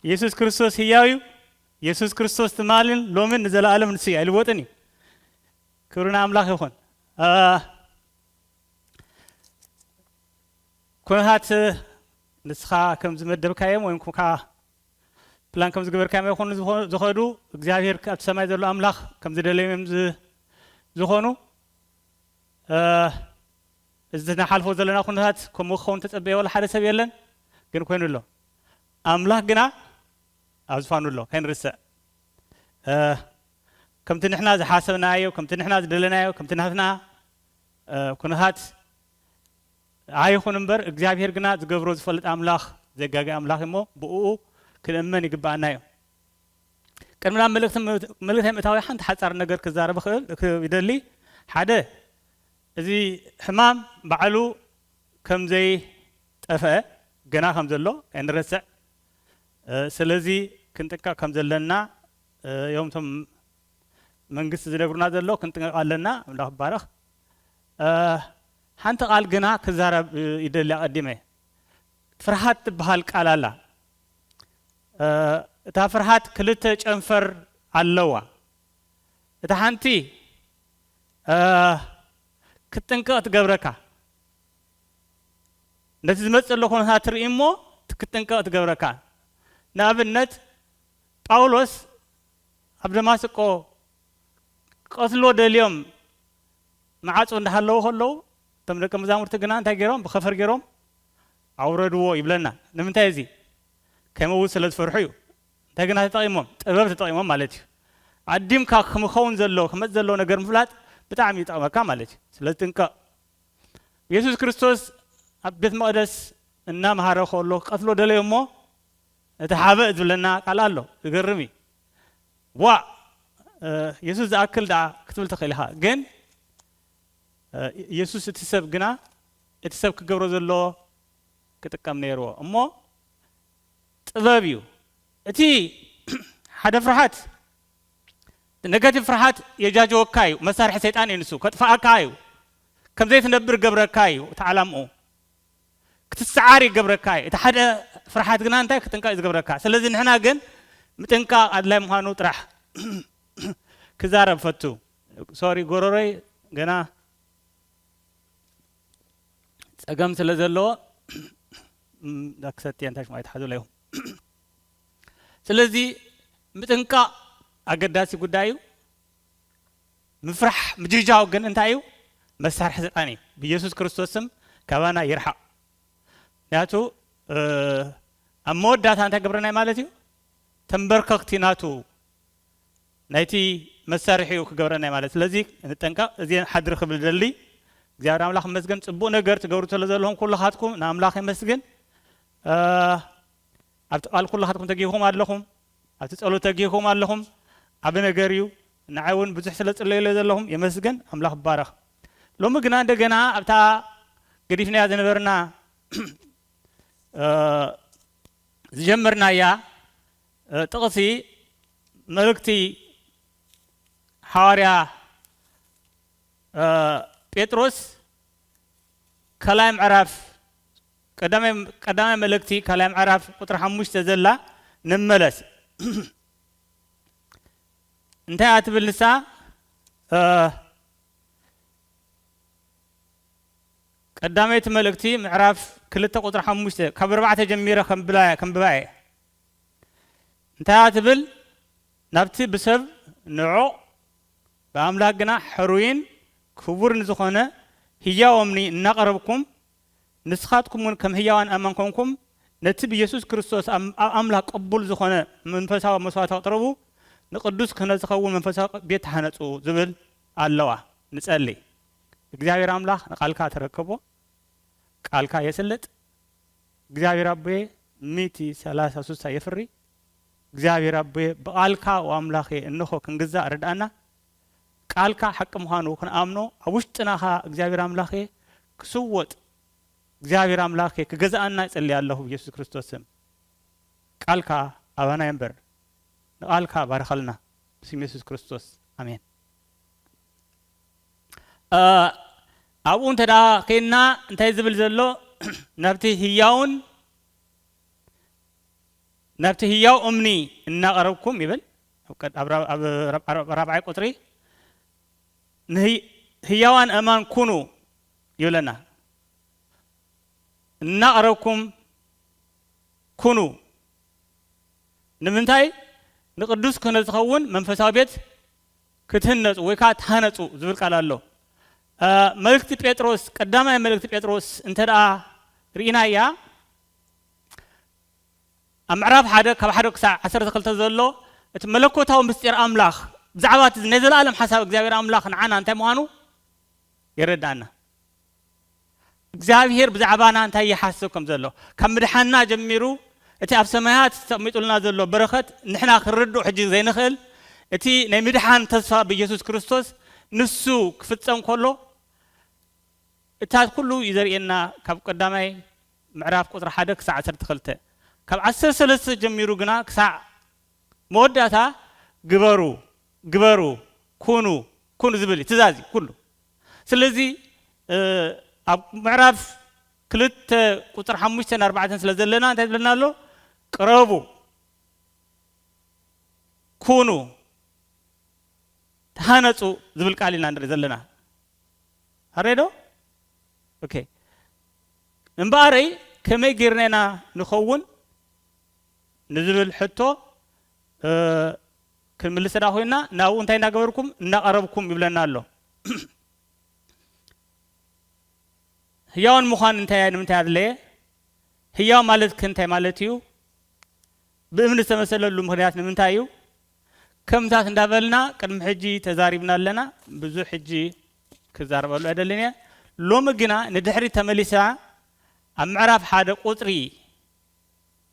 የሱስ ክርስቶስ ህያው እዩ። የሱስ ክርስቶስ ትማልን ሎምን ንዘለኣለም ንሱ እዩ፣ ኣይልወጥን እዩ። ክብሪ ንኣምላኽ ይኹን። አ፣ ኩነታት ንስኻ ከም ዝመደብካዮም ወይም ኮንካ ፕላን ከም ዝገበርካዮም ኣይኮኑ ዝኾ-፣ ዝኸዱ፣ እግዚኣብሔር ኣብቲ ሰማይ ዘሎ ኣምላኽ ከም ዝደለዮም እዮም ዝ-፣ ዝኾኑ። እ፣ እዚ ንሓልፎ ዘለና ኩነታት ከምኡ ክኸውን ተጸበየ ወላ ሓደ ሰብ የለን፣ ግን ኮይኑ ኣሎ። ኣምላኽ ግና ኣብ ዝፋኑ ኣሎ፣ ከይንርስዕ። እ፣ ከምቲ ንሕና ዝሓሰብናዮ፣ ከምቲ ንሕና ዝደለናዮ፣ ከምቲ ናትና፣ እ፣ ኩነታት ኣይኹን እምበር፣ እግዚኣብሔር ግና ዝገብሮ ዝፈልጥ ኣምላኽ፣ ዘጋጊ ኣምላኽ እሞ፣ ብእኡ ክንእመን ይግብኣና እዩ። ቅድሚ ናብ መልእኽቲ ም-፣ መልእኽተይ ምእታዊ ሓንቲ ሓጻር ነገር ክዛረብ እኽእል፣ ክ-፣ ይደሊ። ሓደ፣ እዚ ሕማም ባዕሉ ከም ዘይጠፍአ፣ ገና ከም ዘሎ ኣይንረስዕ። እ፣ ስለዚ ክንጥንቀቕ ከም ዘለና፣ እ፣ እዮም እቶም መንግስቲ ዝነግሩና ዘሎ፣ ክንጥንቀቕ ኣለና። ኣምላኽ ይባረኽ። እ፣ ሓንቲ ቃል ግና ክዛረብ፣ እ፣ ይደሊ ኣቐዲመ። ፍርሃት ትበሃል ቃል ኣላ። እ፣ እታ ፍርሃት ክልተ ጨንፈር ኣለዋ። እታ ሓንቲ፣ እ፣ ክትጥንቀቕ ትገብረካ። ነቲ ዝመጽእ ዘሎ ኩነታት ትርኢ እሞ ክትጥንቀቕ ትገብረካ። ንኣብነት፣ ጳውሎስ ኣብ ደማስቆ ቀትሎ ደልዮም መዓጹ እንዳሃለዉ ከለዉ፣ እቶም ደቀ መዛሙርቲ ግና እንታይ ገይሮም? ብኸፈር ገይሮም ኣውረድዎ ይብለና። ንምንታይ እዚ? ከይመውት ስለ ዝፈርሑ እዩ። እንታይ ግና ተጠቒሞም? ጥበብ ተጠቒሞም ማለት እዩ። ኣዲምካ ክኸውን ዘሎ፣ ክመጽእ ዘሎ ነገር ምፍላጥ ብጣዕሚ ይጠቕመካ ማለት እዩ። ስለዚ ጥንቀቕ። የሱስ ክርስቶስ ኣብ ቤት መቕደስ እናምሃረ ከሎ ክቐትሎ ደለዮ እሞ፣ እቲ ሓበእ ዝብለና ቃል ኣሎ። ዝገርም እዩ። ዋእ፣ እ፣ የሱስ ዝኣክል ደኣ ክትብል ትኽእል ኢኻ። ግን፣ እ፣ የሱስ እቲ ሰብ ግና፣ እቲ ሰብ ክገብሮ ዘለዎ ክጥቀም ነይርዎ። እሞ ጥበብ እዩ። እቲ ሓደ ፍርሃት፣ ኔጋቲቭ ፍርሃት የጃጀወካ እዩ። መሳርሒ ሰይጣን እዩ ንሱ። ከጥፍኣካ እዩ። ከም ዘይትነብር ገብረካ እዩ እቲ ዓላምኡ። ክትሰዓር ይገብረካ እዩ። እቲ ሓደ ፍርሃት ግና እንታይ ክጥንቀቕ እዩ ዝገብረካ። ስለዚ ንሕና ግን ምጥንቃቕ ኣድላይ ምዃኑ ጥራሕ ክዛረብ ፈቱ። ሶሪ፣ ጎረሮይ ገና ጸገም ስለ ዘለዎ፣ እም፣ ዳክሰት እየ እንታይ ሽማይ ተሓዙ ኣለኹ። ስለዚ ምጥንቃቕ ኣገዳሲ ጉዳይ እዩ። ምፍራሕ፣ ምጅጃው ግን እንታይ እዩ? መሳርሒ ሰይጣን እዩ። ብየሱስ ክርስቶስ ስም ካባና ይርሓቕ። ምክንያቱ፣ እ፣ ኣብ መወዳእታ እንታይ ገብረናይ ማለት እዩ? ተንበርከኽቲ ናቱ ናይቲ መሳርሒኡ ክገብረና እዩ ማለት። ስለዚ ንጠንቀቕ። እዚ ሓድሪ ክብል ደሊ እግዚኣብሔር ኣምላኽ ይመስገን። ጽቡቕ ነገር ትገብሩ ስለ ዘለኹም ኩልኻትኩም ንኣምላኽ የመስግን። እ፣ ኣብቲ ቃል ኩልኻትኩም ተጊኹም ኣለኹም፣ ኣብቲ ጸሎት ተጊኹም ኣለኹም። ዓቢ ነገር እዩ። ንዓይ እውን ብዙሕ ስለ ጽለዩለይ ዘለኹም የመስግን። ኣምላኽ ይባረኽ። ሎሚ ግና እንደገና ኣብታ ገዲፍናያ ዝነበርና፣ እ፣ ዝጀመርናያ፣ እ፣ ጥቕሲ መልእክቲ ሓዋርያ፣ እ፣ ጴጥሮስ ካልኣይ ምዕራፍ፣ ቀዳማይ፣ ቀዳማይ መልእክቲ ካልኣይ ምዕራፍ ቁጥሪ ሓሙሽተ ዘላ ንመለስ። እንታይ እያ ትብል ንሳ? እ፣ ቀዳመይቲ መልእክቲ ምዕራፍ ክልተ ቁጽሪ ሓሙሽተ፣ ካብ ኣርባዕተ ጀሚረ ከንብላ-፣ ከንብባ እየ። እንታይ እያ ትብል? ናብቲ ብሰብ ንዑቕ ብኣምላኽ ግና ሕሩይን ክቡርን ዝኾነ ህያው እምኒ እናቐረብኩም፣ ንስኻትኩም እውን ከም ህያዋን ኣእማን ኮንኩም፣ ነቲ ብየሱስ ክርስቶስ ኣብ፣ ኣብ ኣምላኽ ቅቡል ዝኾነ መንፈሳዊ መስዋዕቲ ኣቕርቡ፣ ንቅዱስ ክህነት ዝኸውን መንፈሳዊ ቤት ተሃነጹ ዝብል ኣለዋ። ንጸሊ። እግዚኣብሔር ኣምላኽ ንቃልካ ተረከቦ፣ ቃልካ የስልጥ። እግዚኣብሔር ኣቦየ ሚእቲ፣ ሰላሳ፣ ስሳ የፍሪ። እግዚኣብሔር ኣቦየ ብቃልካ ወኣምላኸ እንሆ ክንግዛእ ርድኣና። ቃልካ ሓቂ ምዃኑ ክንኣምኖ ኣብ ውሽጥና ኸኣ እግዚኣብሔር ኣምላኸ ክስወጥ እግዚኣብሔር ኣምላኸ ክገዝኣና ይጸሊ ኣለኹ ብየሱስ ክርስቶስ ስም። ቃልካ ኣባና ይንበር። ንቃልካ ባርኸልና ብስም የሱስ ክርስቶስ ኣሜን። እ፣ ኣብኡ እንተ ደኣ ኬንና እንታይ ዝብል ዘሎ ናብቲ ህያውን ናብቲ ህያው እምኒ እናቐረብኩም ይብል። ኣብ ቀድ- ኣብ ራ- ኣብ ራ- ኣብ ራብዓይ ቁጽሪ ንህይ- ህያዋን ኣእማን ኩኑ ይብለና። እናቐረብኩም ኩኑ። ንምንታይ? ንቅዱስ ክህነት ዝኸውን መንፈሳዊ ቤት ክትህነጹ ወይ ከዓ ትሃነጹ ዝብል ቃል ኣሎ። እ፣ መልእክቲ ጴጥሮስ፣ ቀዳማይ መልእክቲ ጴጥሮስ እንተ ደኣ ርኢናያ፣ ኣብ ምዕራፍ ሓደ ካብ ሓደ ክሳዕ ዓሰርተ ክልተ ዘሎ እቲ መለኮታዊ ምስጢር ኣምላኽ ብዛዕባ እቲ ናይ ዘለኣለም ሓሳብ እግዚኣብሔር ኣምላኽ ንዓና እንታይ ምዃኑ የረድኣና። እግዚኣብሔር ብዛዕባና እንታይ ይሓስብ ከም ዘሎ፣ ካብ ምድሓንና ጀሚሩ እቲ ኣብ ሰማያት ተቐሚጡልና ዘሎ በረኸት ንሕና ክንርድኦ ሕጂ ዘይንኽእል፣ እቲ ናይ ምድሓን ተስፋ ብኢየሱስ ክርስቶስ ንሱ ክፍጸም ከሎ እታ ኩሉ እዩ ዘርእየና። ካብ ቀዳማይ ምዕራፍ ቁጽሪ ሓደ ክሳዕ ዓሰርተ ክልተ፣ ካብ ዓሰርተ ሰለስተ ጀሚሩ ግና ክሳዕ መወዳእታ ግበሩ፣ ግበሩ፣ ኩኑ፣ ኩኑ ዝብል እዩ ትእዛዝ እዩ ኩሉ። ስለዚ እ፣ ኣብ ምዕራፍ ክልተ ቁጽሪ ሓሙሽተን ኣርባዕተን ስለ ዘለና እንታይ ዝብለና ኣሎ? ቅረቡ፣ ኩኑ፣ ተሃነጹ ዝብል ቃል ኢና ንርኢ ዘለና። ኣረዶ? ኦኬ። እምበኣረይ ከመይ ጌርና ኢና ንኸውን ንዝብል ሕቶ እ፣ ክንምልስ ዳ ኮይና ናብኡ እንታይ እናገበርኩም እናቐረብኩም ይብለና ኣሎ። ህያውን ምዃን እንታይ ንምንታይ ኣድለየ? ህያው ማለት ከ እንታይ ማለት እዩ? ብእምኒ ዝተመሰለሉ ምኽንያት ንምንታይ እዩ? ከምታት እንዳበልና ቅድሚ ሕጂ ተዛሪብና ኣለና። ብዙሕ ሕጂ ክዛረበሉ ኣይደልን እየ። ሎሚ ግና ንድሕሪ ተመሊሳ ኣብ ምዕራፍ ሓደ ቁጽሪ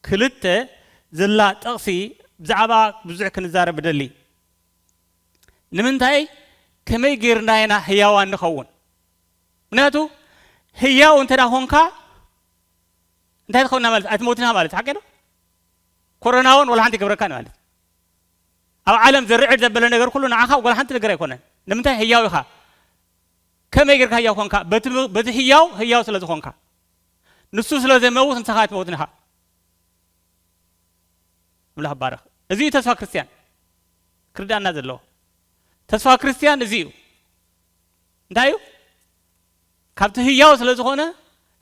ክልተ ዘላ ጥቕሲ ብዛዕባ ብዙሕ ክንዛረብ እደሊ። ንምንታይ? ከመይ ጌርና ኢና ህያዋን ንኸውን? ምክንያቱ ህያው እንተ ደኣ ኾንካ እንታይ ትኸውን ማለት ኣይትሞትን ኢኻ ማለት ሓቂ ዶ? ኮሮና እውን ወላ ሓንቲ ይገብረካ ማለት ኣብ ዓለም ዘርዕድ ዘበለ ነገር ኩሉ ንዓኻ ወላ ሓንቲ ነገር ኣይኮነን። ንምንታይ? ህያው ኢኻ። ከመይ ጌርካ ህያው ኾንካ? በቲ በቲ ህያው ህያው ስለ ዝኾንካ። ንሱ ስለ ዘይመውት ንስኻ ኣይትመውትን ኢኻ። ኣምላኽ ይባረኽ። እዚ እዩ ተስፋ ክርስትያን ክርዳእና ዘለዎ። ተስፋ ክርስትያን እዚ እዩ። እንታይ እዩ? ካብቲ ህያው ስለ ዝኾነ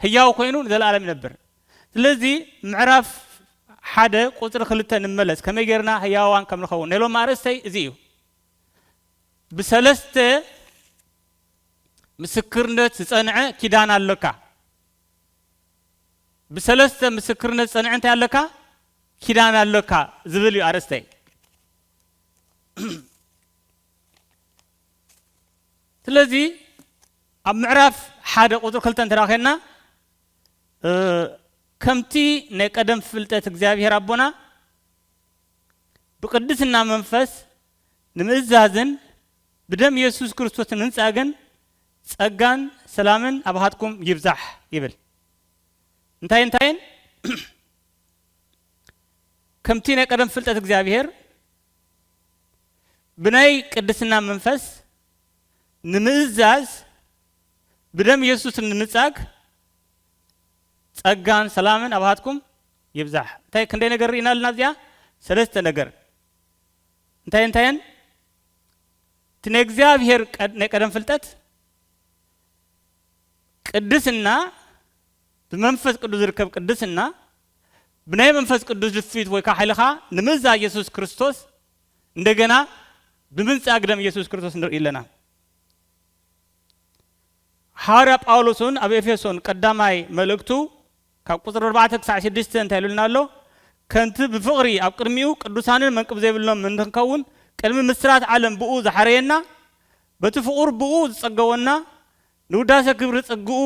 ህያው ኮይኑ ንዘለኣለም ይነብር። ስለዚ ምዕራፍ ሓደ ቁጽሪ ክልተ ንመለስ። ከመይ ጌርና ህያዋን ከም ንኸውን ናይ ሎም ኣርእስተይ እዚ እዩ። ብሰለስተ ምስክርነት ዝጸንዐ ኪዳን ኣለካ። ብሰለስተ ምስክርነት ዝጸንዐ እንታይ ኣለካ? ኪዳን ኣለካ ዝብል እዩ ኣርእስተይ። ስለዚ ኣብ ምዕራፍ ሓደ ቁጽሪ ክልተ እንተራኸና እ፣ ከምቲ ናይ ቀደም ፍልጠት እግዚኣብሔር ኣቦና ብቅድስና መንፈስ ንምእዛዝን ብደም የሱስ ክርስቶስ ንምንጻግን ጸጋን ሰላምን ኣባኻትኩም ይብዛሕ ይብል። እንታይ እንታይን ከምቲ ናይ ቀደም ፍልጠት እግዚኣብሔር ብናይ ቅድስና መንፈስ ንምእዛዝ ብደም የሱስ ንምንጻግ ጸጋን ሰላምን ኣባኻትኩም ይብዛሕ። እንታይ ክንደይ ነገር ርኢና ኣለና እዚኣ? ሰለስተ ነገር። እንታይ እንታየን? እቲ ናይ እግዚኣብሔር ቀድ- ናይ ቀደም ፍልጠት ቅድስና ብመንፈስ ቅዱስ ዝርከብ ቅድስና ብናይ መንፈስ ቅዱስ ድፊት ወይ ከዓ ሓይልኻ ንምእዛዝ የሱስ ክርስቶስ እንደገና ብምንጻግ ደም የሱስ ክርስቶስ ንርኢ ኣለና። ሓዋርያ ጳውሎስ እውን ኣብ ኤፌሶን ቀዳማይ መልእክቱ ካብ ቁጽሪ ኣርባዕተ ክሳዕ ሽዱሽተ እንታይ ኢሉና ኣሎ? ከምቲ ብፍቕሪ ኣብ ቅድሚኡ ቅዱሳንን መንቅብ ዘይብሎም እንድንከውን ቅድሚ ምስራት ዓለም ብኡ ዝሓረየና በቲ ፍቑር ብኡ ዝጸገወና ንውዳሰ ክብሪ ጽግኡ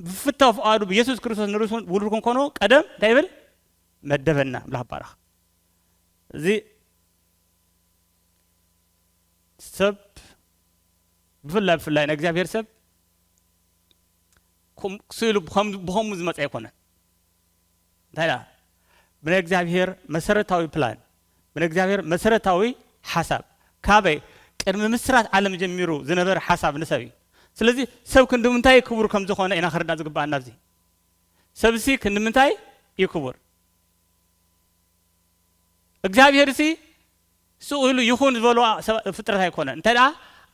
ብፍታው ፍቓዱ ብየሱስ ክርስቶስ ንርእሱ ውሉድ ክንኮኖ ቀደም እንታይ ይብል? መደበና። ኣምላኽ ይባረኽ። እዚ ሰብ ብፍላይ ብፍላይ ናይ እግዚኣብሔር ሰብ ኩም- ክሱ ኢሉ ብኸም- ብኸምኡ ዝመፀ ኣይኮነን። እንታይ ደኣ? ብናይ እግዚኣብሔር መሰረታዊ ፕላን፣ ብናይ እግዚኣብሔር መሰረታዊ ሓሳብ፣ ካበይ ቅድሚ ምስራት ዓለም ጀሚሩ ዝነበረ ሓሳብ ንሰብ እዩ። ስለዚ ሰብ ክንዲ ምንታይ ክቡር ከም ዝኾነ ኢና ክርዳእ ዝግባኣና። ኣብዚ ሰብሲ ክንዲ ምንታይ እዩ ክቡር? እግዚኣብሔር ሲ ስኡ ኢሉ ይኹን ዝበሎ ሰብ-፣ ፍጥረት ኣይኮነን። እንታይ ደኣ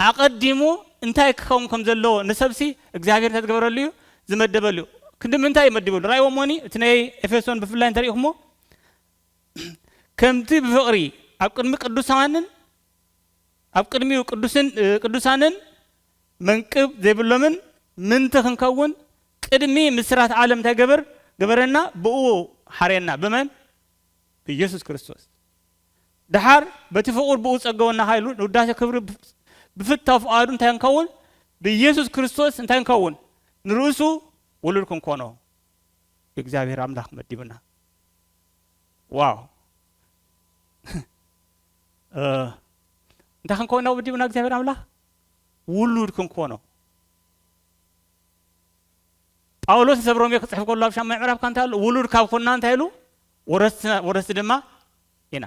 ኣቐዲሙ እንታይ ክኸውን ከም ዘለዎ ንሰብሲ እግዚኣብሔር እንታይ ዝገበረሉ እዩ? ዝመደበሉ እዩ። ክንዲ ምንታይ እዩ መዲበሉ? ራእይዎ እሞኒ፣ እቲ ናይ ኤፌሶን ብፍላይ እንተሪእኹሞ፣ ከምቲ ብፍቕሪ ኣብ ቅድሚ ቅዱሳንን ኣብ ቅድሚኡ ቅዱስን፣ እ፣ ቅዱሳንን መንቅብ ዘይብሎምን ምንቲ ክንከውን ቅድሚ ምስራት ዓለም እንታይ ገበር? ገበረና፣ ብኡ ሓርየና። ብመን? ብኢየሱስ ክርስቶስ። ደሓር በቲ ፍቑር ብኡ ጸገወና ኃይሉ ንውዳሴ ክብሪ ብፍ-፣ ብፍታው ፍቓዱ እንታይ ክንከውን? ብኢየሱስ ክርስቶስ እንታይ ክንከውን? ንርእሱ ውሉድ ክንኮኖ ብእግዚኣብሔር ኣምላኽ መዲቡና። ዋው! እ፣ እንታይ ክንከውን ነው መዲቡና እግዚኣብሔር ኣምላኽ? ውሉድ ክንኮኖ። ጳውሎስ ንሰብ ሮሜ ክጽሕፍ ከሎ ኣብ ሻምናይ ምዕራፍ ከ እንታይ ኣሎ? ውሉድ ካብ ኮንና እንታይ ኢሉ? ወረስቲ፣ ወረስቲ ድማ ኢና።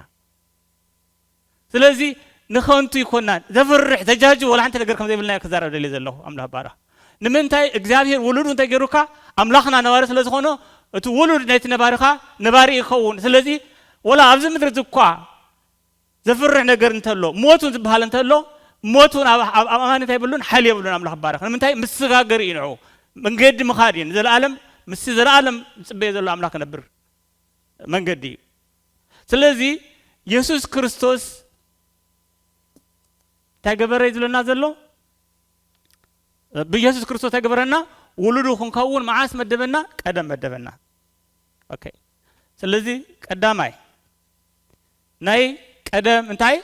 ስለዚ ንኸንቱ ይኮናን። ዘፍርሕ፣ ዘጃጅ ወላ ሓንቲ ነገር ከም ዘይብልና ክዛረብ ደልየ ዘለኹ። ኣምላኽ ባርኽ። ንምንታይ እግዚኣብሔር ውሉዱ እንተገይሩካ ኣምላኽና ነባሪ ስለ ዝኾነ እቲ ውሉድ ናይቲ ነባርኻ ነባሪ ይኸውን። ስለዚ ወላ ኣብዚ ምድሪ እዚ እኳ ዘፍርሕ ነገር እንተሎ፣ ሞት እውን ዝበሃል እንተሎ፣ ሞት እውን ኣብ፣ ኣብ፣ ኣብ ኣማኒ እንታይ የብሉን? ሓይሊ የብሉን። ኣምላኽ ባርኽ። ንምንታይ? ምስጋገር እዩ ንዑ። መንገዲ ምኻድ እዩ። ንዘለኣለም፣ ምስ ዘለኣለም ዝጽበዮ ዘሎ ኣምላኽ ክነብር መንገዲ እዩ። ስለዚ የሱስ ክርስቶስ እንታይ ገበረ እዩ ዝብለና ዘሎ? ብየሱስ ክርስቶስ እንታይ ገበረና? ውሉዱ ክንከውን መዓስ መደበና? ቀደም መደበና። ኦኬ። ስለዚ ቀዳማይ ናይ ቀደም እንታይ?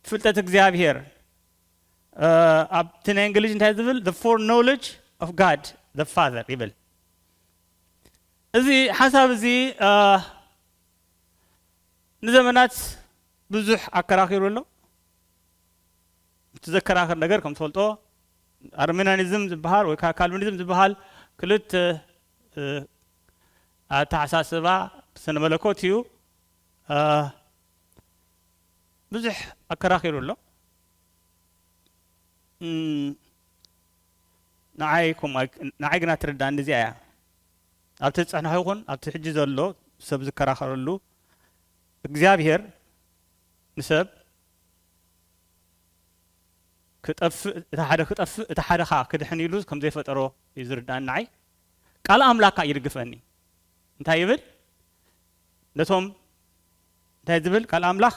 ፍልጠት እግዚኣብሔር። እ፣ ኣብቲ ናይ እንግሊዝ እንታይ ዝብል? The foreknowledge of God the Father ይብል። እዚ ሓሳብ እዚ፣ እ፣ ንዘመናት ብዙሕ ኣከራኺሩ ኣሎ። እቲ ዘከራኽር ነገር ከም ትፈልጦ ኣርሜናኒዝም ዝበሃል ወይ ከዓ ካልቪኒዝም ዝበሃል ክልተ፣ እ፣ ኣተሓሳስባ ስነ መለኮት እዩ። እ፣ ብዙሕ ኣከራኺሩ ኣሎ። እም፣ ንዓይ ከምኡ ኣይ-፣ ንዓይ ግና ትርዳእኒ እዚኣ እያ። ኣብቲ ዝጸንሐ ይኹን ኣብቲ ሕጂ ዘሎ ሰብ ዝከራኸረሉ እግዚኣብሔር ንሰብ ክጠፍእ፣ እቲ ሓደ ክጠፍእ፣ እቲ ሓደ ኸኣ ክድሕን ኢሉ ከም ዘይፈጠሮ እዩ ዝርዳእኒ ንዓይ። ቃል ኣምላኽ ከኣ ይድግፈኒ። እንታይ ይብል? ነቶም፣ እንታይ ዝብል ቃል ኣምላኽ?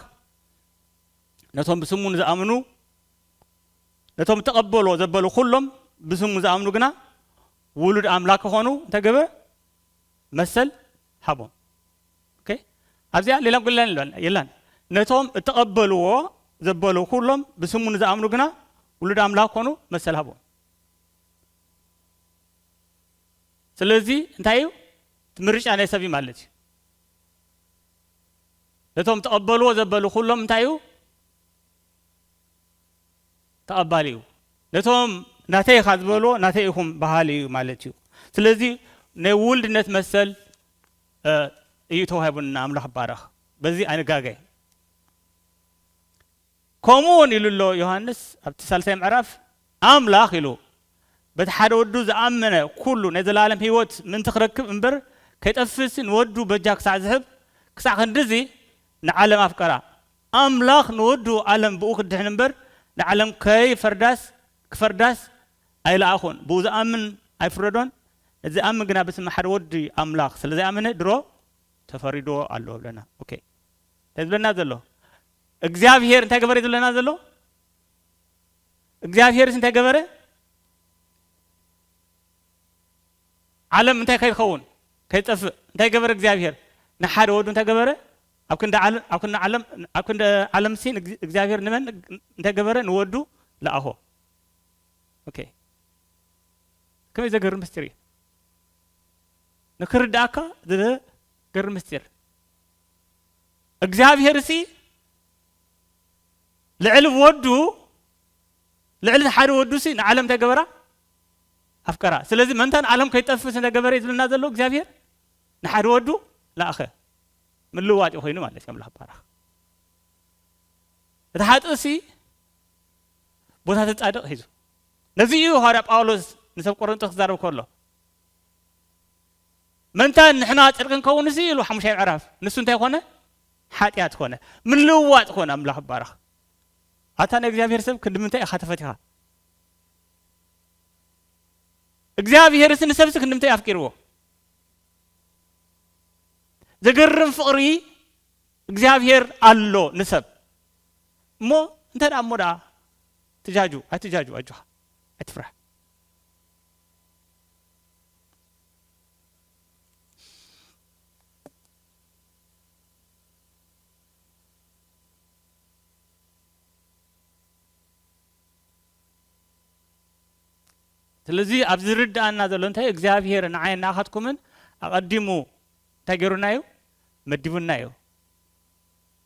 ነቶም ብስሙ ንዝኣምኑ፣ ነቶም ተቐበሎ ዘበሉ ኩሎም ብስሙ ዝኣምኑ ግና ውሉድ ኣምላኽ ክኾኑ እንታይ ገበረ? መሰል ሃቦም። ኦኬ? ኣብዚኣ ሌላ ጉዳይ የላን፣ የላን። ነቶም እተቐበልዎ ዘበሉ ኩሎም ብስሙ ንዝኣምኑ ግና ውሉድ ኣምላኽ ክኾኑ መሰል ሃቦም። ስለዚ እንታይ እዩ? እቲ ምርጫ ናይ ሰብ እዩ ማለት እዩ። ነቶም ተቐበልዎ ዘበሉ ኩሎም እንታይ እዩ? ተቐባሊ እዩ። ነቶም ናተይ ኢኻ ዝበልዎ ናተይ ኢኹም በሃሊ እዩ ማለት እዩ። ስለዚ ናይ ውልድነት መሰል፣ እ፣ እዩ ተዋሂቡና። ኣምላኽ ይባረኽ። በዚ ኣይንጋገ። ከምኡ እውን ኢሉ ኣሎ ዮሃንስ ኣብቲ ሳልሳይ ምዕራፍ፣ ኣምላኽ ኢሉ በቲ ሓደ ወዱ ዝኣመነ ኩሉ ናይ ዘላለም ህይወት ምእንቲ ክረክብ እምበር ከይጠፍእሲ ንወዱ በጃ ክሳዕ ዝህብ ክሳዕ ክንድዚ ንዓለም ኣፍቀራ። ኣምላኽ ንወዱ ዓለም ብኡ ክድሕን እምበር ንዓለም ከይፈርዳስ፣ ክፈርዳስ ኣይለኣኹን። ብኡ ዝኣምን ኣይፍረዶን። ነዚ ዝኣምን ግና ብስም ሓደ ወዲ ኣምላኽ ስለ ዘይኣመነ ድሮ ተፈሪድዎ ኣሎ ብለና። ኦኬ። እንታይ ዝብለና ዘሎ? እግዚኣብሔር እንታይ ገበረ ዝብለና ዘሎ? እግዚኣብሔርስ እንታይ ገበረ? ዓለም እንታይ ከይኸውን? ከይጠፍእ። እንታይ ገበረ እግዚኣብሔር? ንሓደ ወዱ እንታይ ገበረ? ኣብ ክንዲ ዓለ-፣ ኣብ ክንዲ ዓለም፣ ኣብ ክንዲ ዓለምሲ ንግ-፣ እግዚኣብሔር ንመን እንታይ ገበረ? ንወዱ ለኣኾ። ኦኬ። ከመይ ዘገርም ምስጢር እዩ። ንክርድኣካ ዘገርም ምስጢር። እግዚኣብሔርሲ ልዕሊ ወዱ፣ ልዕሊ ሓደ ወዱሲ ንዓለም እንታይ ገበራ? ኣፍቀራ። ስለዚ መንታ ንዓለም ከይጠፍእ እንታይ ገበረ ዝብለና ዘሎ እግዚኣብሔር? ንሓደ ወዱ ለኣኸ። ምልዋጥ ኮይኑ ማለት እዩ። ኣምላኽ ይባረኽ። እቲ ሓጥእሲ ቦታ እቲ ጻድቕ ሒዙ። ነዚ እዩ ሃዋርያ ጳውሎስ ንሰብ ቆሮንቶስ ክዛረብ ከሎ፣ መንታ ንሕና ጽድቂ ክንከውንሲ ኢሉ ሓሙሻይ ምዕራፍ፣ ንሱ እንታይ ኮነ? ሓጢኣት ኮነ፣ ምልውዋጥ ኮነ። ኣምላኽ ይባረኽ። ኣታ ናይ እግዚኣብሔር ሰብ ክንዲ ምንታይ ኢኻ ተፈቲኻ? እግዚኣብሔርስ ንሰብሲ ክንዲ ምንታይ ኣፍቂርዎ? ዘገርም ፍቕሪ እግዚኣብሔር ኣሎ ንሰብ። እሞ እንተ ደኣ እሞ ደኣ ትጃጁ፣ ኣይትጃጁ፣ ኣጆኻ፣ ኣይትፍራሕ። ስለዚ ኣብዚ ዝርድኣና ዘሎ እንታይ፣ እግዚኣብሔር ንዓይ ናኻትኩምን ኣቐዲሙ እንታይ ገይሩና እዩ? መዲቡና እዩ።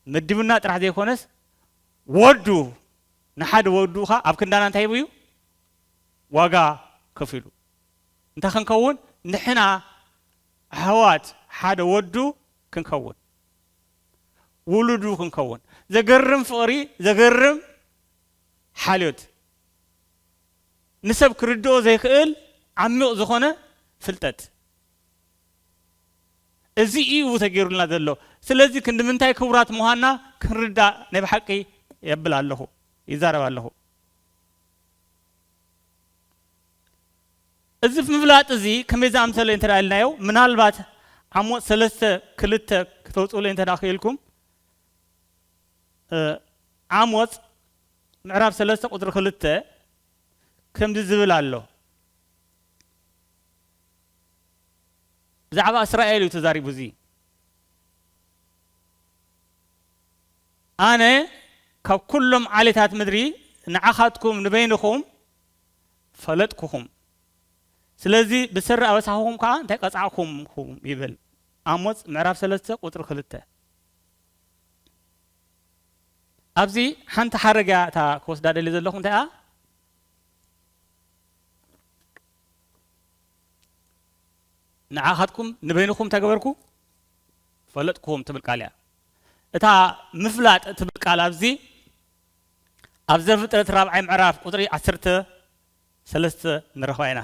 መዲቡና ጥራሕ ዘይኮነስ ወዱ፣ ንሓደ ወዱ ኸዓ ኣብ ክንዳና እንታይ ሂቡ እዩ? ዋጋ ከፊሉ። እንታይ ክንከውን? ንሕና ኣሕዋት ሓደ ወዱ ክንከውን፣ ውሉዱ ክንከውን። ዘገርም ፍቕሪ፣ ዘገርም ሓልዮት፣ ንሰብ ክርድኦ ዘይክእል ዓሚቕ ዝኾነ ፍልጠት። እዚ እዩ ተገይሩልና ዘሎ። ስለዚ ክንዲ ምንታይ ክቡራት ምዃንና ክንርዳእ ናይ ብሓቂ የብል ኣለኹ፣ ይዛረብ ኣለኹ። እዚ ምፍላጥ እዚ ከመይ ዝኣምሰለ እንተ ደኣ ኢልናዮ፣ ምናልባት ዓሞጽ ሰለስተ ክልተ ክተውጽኡለይ እንተ ደኣ ክኢልኩም፣ እ፣ ዓሞጽ ምዕራፍ ሰለስተ ቁጽሪ ክልተ ከምዚ ዝብል ኣሎ። ብዛዕባ እስራኤል እዩ ተዛሪቡ እዚ። ኣነ ካብ ኩሎም ዓሌታት ምድሪ ንዓኻትኩም ንበይንኹም ፈለጥኩኹም። ስለዚ ብሰሪ ኣበሳኹም ከኣ እንታይ ቀጻዕኩምኹም ይብል። ኣሞጽ ምዕራፍ ሰለስተ ቁጽሪ ክልተ። ኣብዚ ሓንቲ ሓረግ እያ እታ ክወስዳ ደልየ ዘለኹ። እንታይ እያ? ንዓኻትኩም ንበይንኹም እንታይ ገበርኩ? ፈለጥኩኹም ትብል ቃል እያ። እታ ምፍላጥ ትብል ቃል ኣብዚ ኣብ ዘፍጥረት ራብዓይ ምዕራፍ ቁጽሪ ዓሰርተ ሰለስተ ንረኽባ ኢና።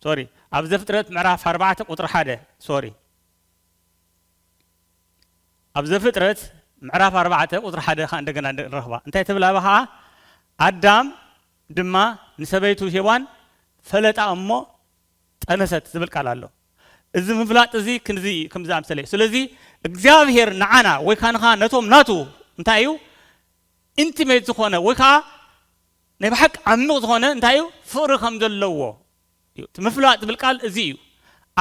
ሶሪ፣ ኣብ ዘፍጥረት ምዕራፍ ኣርባዕተ ቁጽሪ ሓደ፣ ሶሪ። ኣብ ዘፍጥረት ምዕራፍ ኣርባዕተ ቁጽሪ ሓደ ኸኣ እንደገና ንረኽባ። እንታይ ትብል ኣበ ኸኣ? ኣዳም ድማ ንሰበይቱ ሄዋን ፈለጣ እሞ ጠነሰት ዝብል ቃል ኣሎ። እዚ ምፍላጥ እዚ ክንዚ፣ ከም ዝኣምሰለ እዩ። ስለዚ እግዚኣብሔር ንዓና ወይ ከኣ ንኻ ነቶም ናቱ እንታይ እዩ? ኢንቲሜት ዝኾነ ወይ ከኣ ናይ ብሓቂ ዓሚቕ ዝኾነ እንታይ እዩ? ፍቕሪ ከም ዘለዎ እዩ። እቲ ምፍላጥ ዝብል ቃል እዚ እዩ።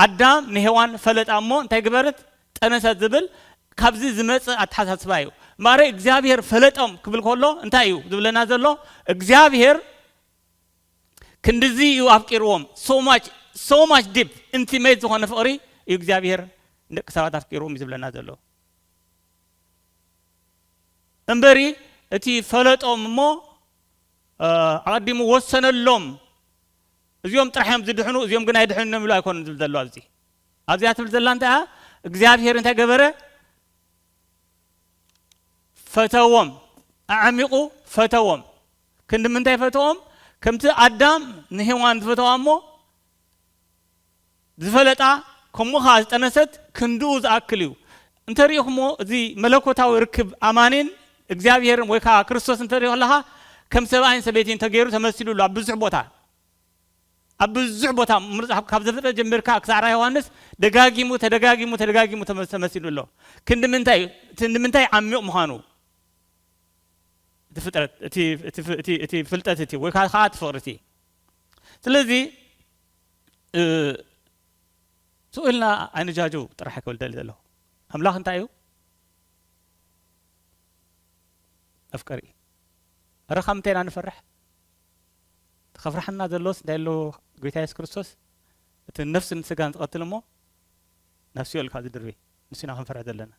ኣዳም ንሄዋን ፈለጣ እሞ እንታይ ግበረት? ጠነሰት ዝብል ካብዚ ዝመጽእ ኣተሓሳስባ እዩ። እምበኣር እግዚኣብሔር ፈለጦም ክብል ከሎ እንታይ እዩ ዝብለና ዘሎ? እግዚኣብሔር ክንድዚ እዩ ኣፍቂርዎም። So much, so much deep, ኢንቲሜት ዝኾነ ፍቕሪ እዩ እግዚኣብሔር ንደቂ ሰባት ኣፍቂርዎም እዩ ዝብለና ዘሎ። እምበሪ እቲ ፈለጦም እሞ፣ እ፣ ኣቐዲሙ ወሰነሎም። እዚኦም ጥራሕ እዮም ዝድሕኑ፣ እዚኦም ግን ኣይድሕኑን እዮም ኢሉ ኣይኮነን ዝብል ዘሎ ኣብዚ። ኣብዚኣ ትብል ዘላ እንታይ እያ? እግዚኣብሔር እንታይ ገበረ? ፈተዎም። ኣዕሚቑ ፈተዎም። ክንዲ ምንታይ ፈተዎም? ከምቲ ኣዳም ንሄዋን ዝፈተዋ እሞ ዝፈለጣ፣ ከምኡ ኸዓ ዝጠነሰት ክንድኡ ዝኣክል እዩ። እንተሪኢኹሞ፣ እዚ መለኮታዊ ርክብ ኣማኒን እግዚኣብሔርን ወይ ከዓ ክርስቶስ እንተሪኦ ከለኻ፣ ከም ሰብኣይን ሰበይትን ተገይሩ ተመሲሉ ኣሎ ኣብ ብዙሕ ቦታ። ኣብ ብዙሕ ቦታ፣ ምርጻ ካብ ዘፍጥረት ጀሚርካ ክሳዕ ራእይ ዮሃንስ ደጋጊሙ፣ ተደጋጊሙ፣ ተደጋጊሙ ተመ-፣ ተመሲሉ ኣሎ። ክንዲ ምንታይ፣ ክንዲ ምንታይ ዓሚቕ ምዃኑ። እቲ ፍጥረት፣ እቲ፣ እቲ ፍ-፣ እቲ፣ እቲ ፍልጠት እቲ፣ ወይ ከዓ፣ ከዓ እቲ ፍቕሪ እቲ። ስለዚ፣ እ፣ ስቕ ኢልና ኣይንጃጁ ጥራሕ ክብል ደሊ ዘለኹ። ኣምላኽ እንታይ እዩ? መፍቀሪ እዩ። እረ፣ ካብ ምንታይ ኢና ንፈርሕ? እቲ ከፍርሓና ዘሎስ እንታይ ኣሎ? ጎይታ የሱስ ክርስቶስ፣ እቲ ነፍስን ስጋን ዝቐትል እሞ፣ ናብ ሲኦል ካብ ዝድርቢ፣ ንሱ ኢና ክንፈርሕ ዘለና።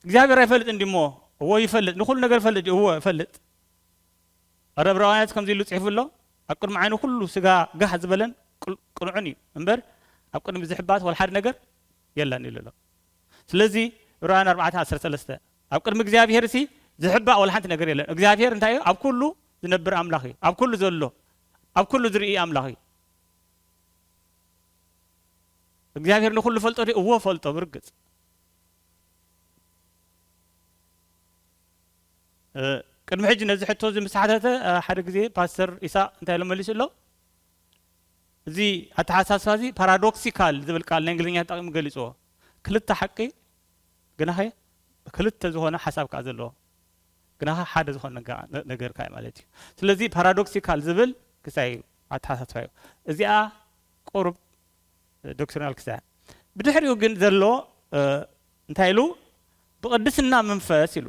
እግዚኣብሔር ኣይፈልጥን ድዩ እሞ? እዎ ይፈልጥ። ንኹሉ ነገር ይፈልጥ ድዩ? እዎ ይፈልጥ። ኣረ ዕብራውያንስ ከምዚ ኢሉ ጽሒፉ ኣሎ፣ "ኣብ ቅድሚ ዓይኑ ኩሉ ስጋ ጋሕ ዝበለን ቅል-፣ ቅኑዕን እዩ እምበር፣ ኣብ ቅድሚ ዝሕባእ ወላ ሓደ ነገር የለን" ኢሉ ኣሎ። ስለዚ ዕብራውያን ኣርባዕተ ዓሰርተ ሰለስተ፣ "ኣብ ቅድሚ እግዚኣብሔር ሲ ዝሕባእ ወላ ሓንቲ ነገር የለን።" እግዚኣብሔር እንታይ እዩ? ኣብ ኩሉ ዝነብር ኣምላኽ እዩ። ኣብ ኩሉ ዘሎ፣ ኣብ ኩሉ ዝርኢ ኣምላኽ እዩ። እግዚኣብሔር ንኹሉ ፈልጦ ድዩ? እዎ ፈልጦ ብርግጽ። እ፣ ቅድሚ ሕጂ ነዚ ሕቶ እዚ ምስ ሓተተ፣ እ፣ ሓደ ግዜ ፓስተር ኢሳቅ እንታይ ኢሉ መሊሱ ኣሎ? እዚ ኣተሓሳስባ እዚ ፓራዶክሲካል ዝብል ቃል ናይ እንግሊዝኛ ተጠቂሙ ገሊጽዎ። ክልተ ሓቂ ግናኸ ክልተ ዝኾነ ሓሳብ ከኣ ዘለዎ፣ ግናኸ ሓደ ዝኾነ ነጋ-፣ ነ-፣ ነገር ከኣ ማለት እዩ። ስለዚ ፓራዶክሲካል ዝብል ክሳይ እዩ፣ ኣተሓሳስባ እዩ። እዚኣ ቁሩብ ዶክትሪናል ክሳይ። ብድሕሪኡ ግን ዘሎ፣ እ፣ እንታይ ኢሉ? ብቅድስና መንፈስ ኢሉ።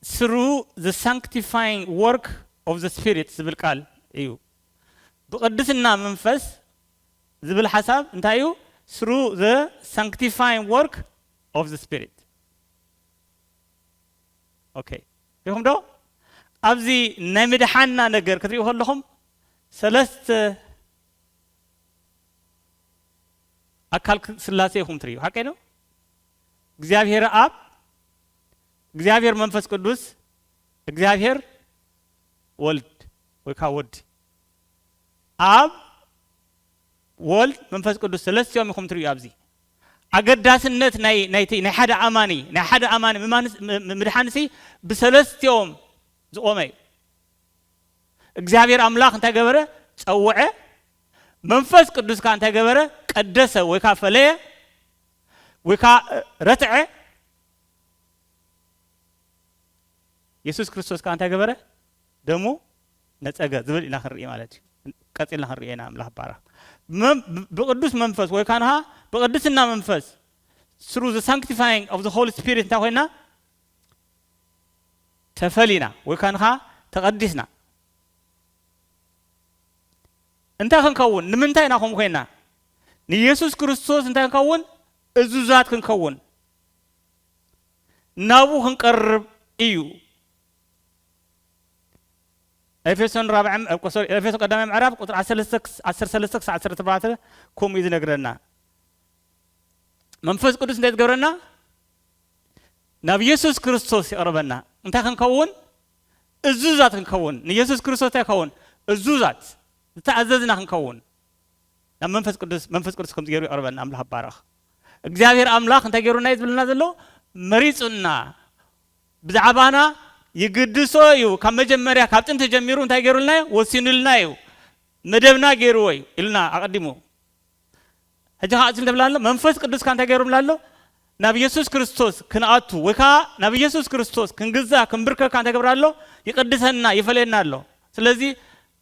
Through the sanctifying work of the Spirit ዝብል ቃል እዩ። ብቅድስና መንፈስ ዝብል ሓሳብ እንታይ እዩ? Through the sanctifying work of the Spirit. ኦኬ፣ ሪኹም ዶ? ኣብዚ ናይ ምድሓንና ነገር ክትሪኡ ከለኹም ሰለስተ ኣካል ክ-፣ ስላሴ ኢኹም ትርእዩ። ሓቀይ ነው? እግዚኣብሔር ኣብ፣ እግዚኣብሔር መንፈስ ቅዱስ፣ እግዚኣብሔር ወልድ ወይ ከዓ ወዲ። ኣብ፣ ወልድ፣ መንፈስ ቅዱስ ሰለስቲኦም ኢኹም ትርእዩ ኣብዚ። ኣገዳስነት ናይ፣ ናይቲ፣ ናይ ሓደ ኣማኒ፣ ናይ ሓደ ኣማኒ ምማንስ-፣ ም-፣ ም-፣ ምድሓንሲ ብሰለስቲኦም ዝቖመ እዩ። እግዚኣብሔር ኣምላኽ እንታይ ገበረ? ጸውዐ። መንፈስ ቅዱስ ከኣ እንታይ ገበረ? ቀደሰ ወይ ከኣ ፈለየ ወይ ከኣ ረትዐ። የሱስ ክርስቶስ ከኣ እንታይ ገበረ? ደሙ ነጸገ ዝብል ኢና ክንርኢ ማለት እዩ። ቀጺልና ክንርኢ ኢና። ኣምላኽ ባረኽ። መም-፣ ብቅዱስ መንፈስ ወይ ከኣ ንኻ ብቅድስና መንፈስ፣ through the sanctifying of the Holy Spirit እንታይ ኮይና? ተፈሊና ወይ ከኣ ንኻ ተቐዲስና። እንታይ ክንከውን? ንምንታይ ኢና ከምኡ ኮይና? ንየሱስ ክርስቶስ እንታይ ክንከውን? እዙዛት ክንከውን። ናብኡ ክንቀርብ እዩ። ኤፌሶን ራብዐ ም-፣ እ፣ ሶሪ፣ ኤፌሶን ቀዳማይ ምዕራፍ ቁጽሪ ዓሰርተ ሰለስተ ክስ-፣ ዓሰርተ ሰለስተ ክሳዕ ዓሰርተ ኣርባዕተ ከምኡ እዩ ዝነግረና። መንፈስ ቅዱስ እንታይ ትገብረና? ናብ የሱስ ክርስቶስ ይቕርበና። እንታይ ክንከውን? እዙዛት ክንከውን። ንየሱስ ክርስቶስ እንታይ ክኸውን? እዙዛት፣ ዝተኣዘዝና ክንከውን። ናብ መንፈስ ቅዱስ፣ መንፈስ ቅዱስ ከምዚ ገይሩ ይቕርበና። ኣምላኽ ይባረኽ። እግዚኣብሔር ኣምላኽ እንታይ ገይሩና እዩ ዝብለና ዘሎ? መሪጹና። ብዛዕባና ይግድሶ እዩ። ካብ መጀመርያ፣ ካብ ጥንቲ ጀሚሩ እንታይ ገይሩልና እዩ? ወሲኑልና እዩ። መደብና ገይርዎ እዩ ኢልና ኣቐዲሙ። ሕጂ ኸዓ እዚ እንተብላ ኣሎ፣ መንፈስ ቅዱስ ከ እንታይ ገይሩምላ ኣሎ? ናብ የሱስ ክርስቶስ ክንኣቱ ወይ ከኣ ናብ የሱስ ክርስቶስ ክንግዛእ፣ ክንብርከካ እንታይ ገብር ኣሎ? ይቅድሰና፣ ይፈለየና ኣሎ። ስለዚ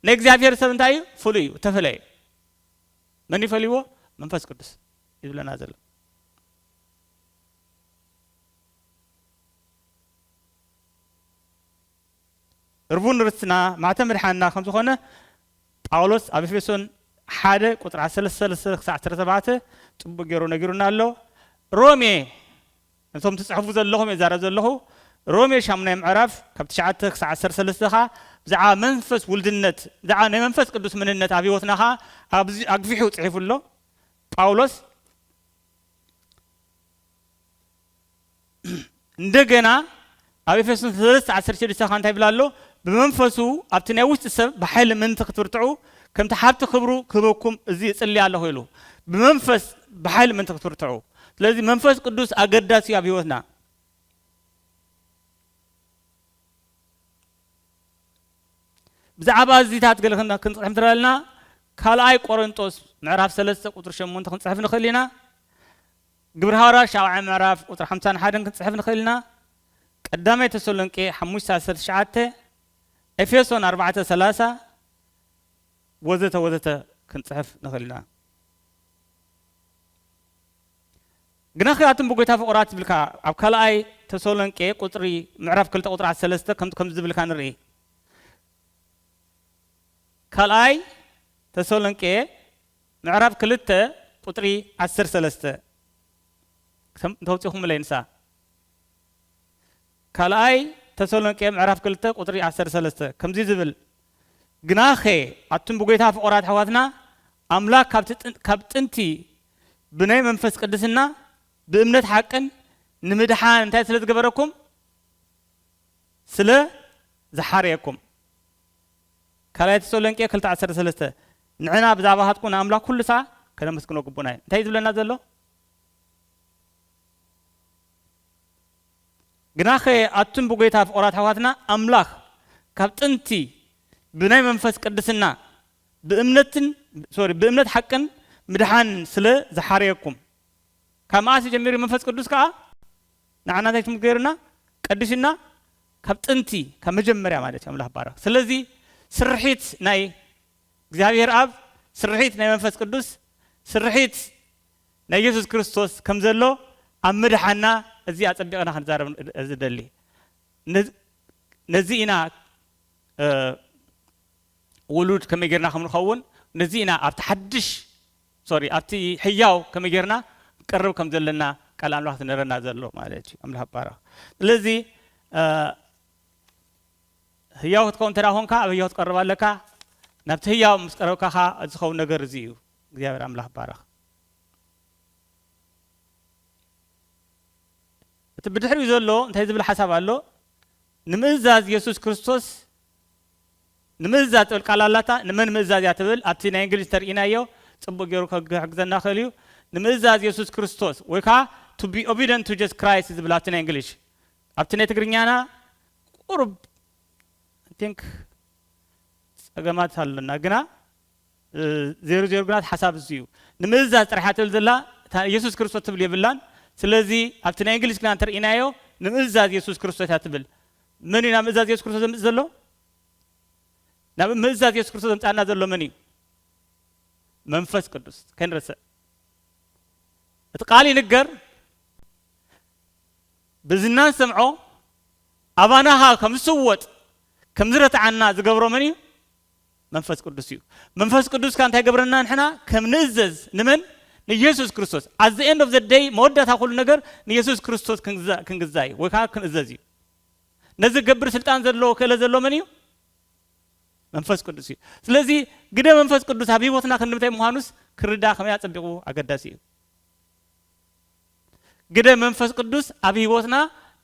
ናይ እግዚኣብሔር ሰብ እንታይ እዩ? ፍሉይ እዩ፣ ተፈለየ። መን ይፈልይዎ? መንፈስ ቅዱስ እዩ ዝብለና ዘሎ። ርቡን ርስትና ማዕተብ ምድሓንና ከም ዝኾነ ጳውሎስ ኣብ ኤፌሶን ሓደ ቁጽሪ ዓሰርተ ሰለስተ ክሳዕ ዓሰርተ ኣርባዕተ ጽቡቕ ገይሩ ነጊሩና ኣሎ። ሮሜ፣ ነቶም ትጽሕፉ ዘለኹም እየ ዛረብ ዘለኹ። ሮሜ ሻሙናይ ምዕራፍ ካብ ትሽዓተ ክሳዕ ዓሰርተ ሰለስተ ኸኣ ብዛዕባ መንፈስ ውልድነት፣ ብዛዕባ ናይ መንፈስ ቅዱስ መንነት ኣብ ህይወትና ኸኣ ኣብዚ ኣግፊሑ ጽሒፉ ኣሎ ጳውሎስ። እንደገና ኣብ ኤፌሶን ሰለስተ ዓሰርተ ሽዱሽተ ኸኣ እንታይ ይብል ኣሎ? "ብመንፈሱ ኣብቲ ናይ ውሽጢ ሰብ ብሓይሊ ምእንቲ ክትብርትዑ፣ ከምቲ ሃብቲ ክብሩ ክህበኩም እዚ እጽሊ ኣለኹ" ኢሉ። ብመንፈስ ብሓይሊ ምእንቲ ክትብርትዑ። ስለዚ መንፈስ ቅዱስ ኣገዳሲ እዩ ኣብ ህይወትና። ብዛዕባ እዚታት ገለ ክን-፣ ክንጽሕፍ እንተለና፣ ካልኣይ ቆሮንጦስ ምዕራፍ ሰለስተ ቁጽሪ ሸሞንተ ክንጽሕፍ ንኽእል ኢና። ግብረ ሃዋርያት ሻብዓይ ምዕራፍ ቁጽሪ ሓምሳን ሓደን ክንጽሕፍ ንኽእል ኢና። ቀዳማይ ተሰሎንቄ ሓሙሽተ ዓሰርተ ትሽዓተ፣ ኤፌሶን ኣርባዕተ ሰላሳ፣ ወዘተ ወዘተ ክንጽሕፍ ንኽእል ኢና። ግናኸ ኣቱም ብጎይታ ፍቑራት ዝብል ከኣ ኣብ ካልኣይ ተሰሎንቄ ቁጽሪ፣ ምዕራፍ ክልተ ቁጽሪ ዓሰርተ ሰለስተ ከም፣ ከም ዝብል ከኣ ንርኢ። ካልኣይ ተሰሎንቄ ምዕራፍ ክልተ ቁጽሪ ዓሰርተ ሰለስተ። ክሰም-፣ እንተውጺኹምለይ ንሳ። ካልኣይ ተሰሎንቄ ምዕራፍ ክልተ ቁጽሪ ዓሰርተ ሰለስተ ከምዚ ዝብል፣ "ግናኸ ኣቱም ብጎይታ ፍቑራት ኣሕዋትና፣ ኣምላኽ ካብ ትጥን-፣ ካብ ጥንቲ ብናይ መንፈስ ቅድስና ብእምነት ሓቅን ንምድሓን እንታይ ስለ ዝገበረኩም?" ስለ ዝሓረየኩም። ካልኣይ ተሰሎንቄ ክልተ ዓሰርተ ሰለስተ፣ "ንሕና ብዛዕባኻትኩም ንኣምላኽ ኩሉ ሳዕ ከነመስግኖ ግቡና እዩ። እንታይ እዩ ዝብለና ዘሎ? ግናኸ ኣቱም ብጎይታ ፍቑራት ኣሕዋትና፣ ኣምላኽ ካብ ጥንቲ ብናይ መንፈስ ቅድስና ብእምነትን፣ ሶሪ፣ ብእምነት ሓቅን ምድሓን ስለ ዝሓረየኩም፣ ካብ መዓስ ጀሚሩ መንፈስ ቅዱስ ከኣ ንዓና እንታይ ትምገርና? ቀድሽና ካብ ጥንቲ፣ ካብ መጀመርያ ማለት እዩ። ኣምላኽ ባረኽ። ስለዚ ስርሒት ናይ እግዚኣብሔር ኣብ፣ ስርሒት ናይ መንፈስ ቅዱስ፣ ስርሒት ናይ ኢየሱስ ክርስቶስ ከም ዘሎ ኣብ ምድሓና፣ እዚ ኣጸቢቕና ክንዛረብ ዝደሊ። ነዚ፣ ነዚ ኢና፣ እ፣ ውሉድ ከመይ ጌርና ከም ንኸውን፣ ነዚ ኢና ኣብቲ ሓድሽ፣ ሶሪ፣ ኣብቲ ሕያው ከመይ ጌርና ክቀርብ ከም ዘለና ቃል ኣምላኽ ዝነረና ዘሎ ማለት እዩ። ኣምላኽ ይባረኽ። ስለዚ፣ እ፣ ህያው ክትከውን እንተ ደኣ ኾንካ፣ ኣብ ህያው ክትቀርብ ኣለካ። ናብቲ ህያው ምስ ቀረብካ ኸኣ ዝኸውን ነገር እዚ እዩ። እግዚኣብሔር ኣምላኽ ይባረኽ። እቲ ብድሕሪኡ ዘሎ እንታይ ዝብል ሓሳብ ኣሎ? ንምእዛዝ የሱስ ክርስቶስ፣ ንምእዛዝ ትብል ቃል ኣላታ። ንመን ምእዛዝ እያ ትብል? ኣብቲ ናይ እንግሊዝ ተርእይናዮ ጽቡቕ ገይሩ ከግ-፣ ክሕግዘና ክእል እዩ። ንምእዛዝ የሱስ ክርስቶስ ወይ ከኣ to be obedient to Jesus Christ ዝብል ኣብቲ ናይ እንግሊሽ። ኣብቲ ናይ ትግርኛና ቁሩብ፣ I think፣ ጸገማት ኣለና። ግና፣ እ፣ ዜሮ ዜሮ ግና እቲ ሓሳብ እዚ እዩ። ንምእዛዝ ጥራሕ እያ ትብል ዘላ፣ እታ የሱስ ክርስቶስ ትብል የብላን። ስለዚ ኣብቲ ናይ እንግሊዝ ግና እንተርኢናዮ፣ ንምእዛዝ የሱስ ክርስቶስ እያ ትብል። መን እዩ ናብ ምእዛዝ የሱስ ክርስቶስ ዘምጽእ ዘሎ? ናብ ምእዛዝ የሱስ ክርስቶስ ዘምጽኣና ዘሎ መን እዩ? መንፈስ ቅዱስ። ከይንረስዕ። እቲ ቃል ይንገር፣ ብዝና ንሰምዖ፣ ኣባና ኸኣ ከም ዝስወጥ፣ ከም ዝረትዓና ዝገብሮ መን እዩ? መንፈስ ቅዱስ እዩ። መንፈስ ቅዱስ ከኣ እንታይ ገብረና ንሕና? ከም ንእዘዝ። ንመን? ንየሱስ ክርስቶስ። At the end of the day፣ መወዳእታ ኩሉ ነገር ንየሱስ ክርስቶስ ክንግዛ-፣ ክንግዛእ እዩ፣ ወይ ከኣ ክንእዘዝ እዩ። ነዚ ገብር ስልጣን ዘለዎ፣ ክእለት ዘለዎ መን እዩ? መንፈስ ቅዱስ እዩ። ስለዚ ግደ መንፈስ ቅዱስ ኣብ ህይወትና ክንዲ ምንታይ ምዃኑስ ክርዳእ ከመይ ኣጸቢቑ ኣገዳሲ እዩ። ግደ መንፈስ ቅዱስ ኣብ ህይወትና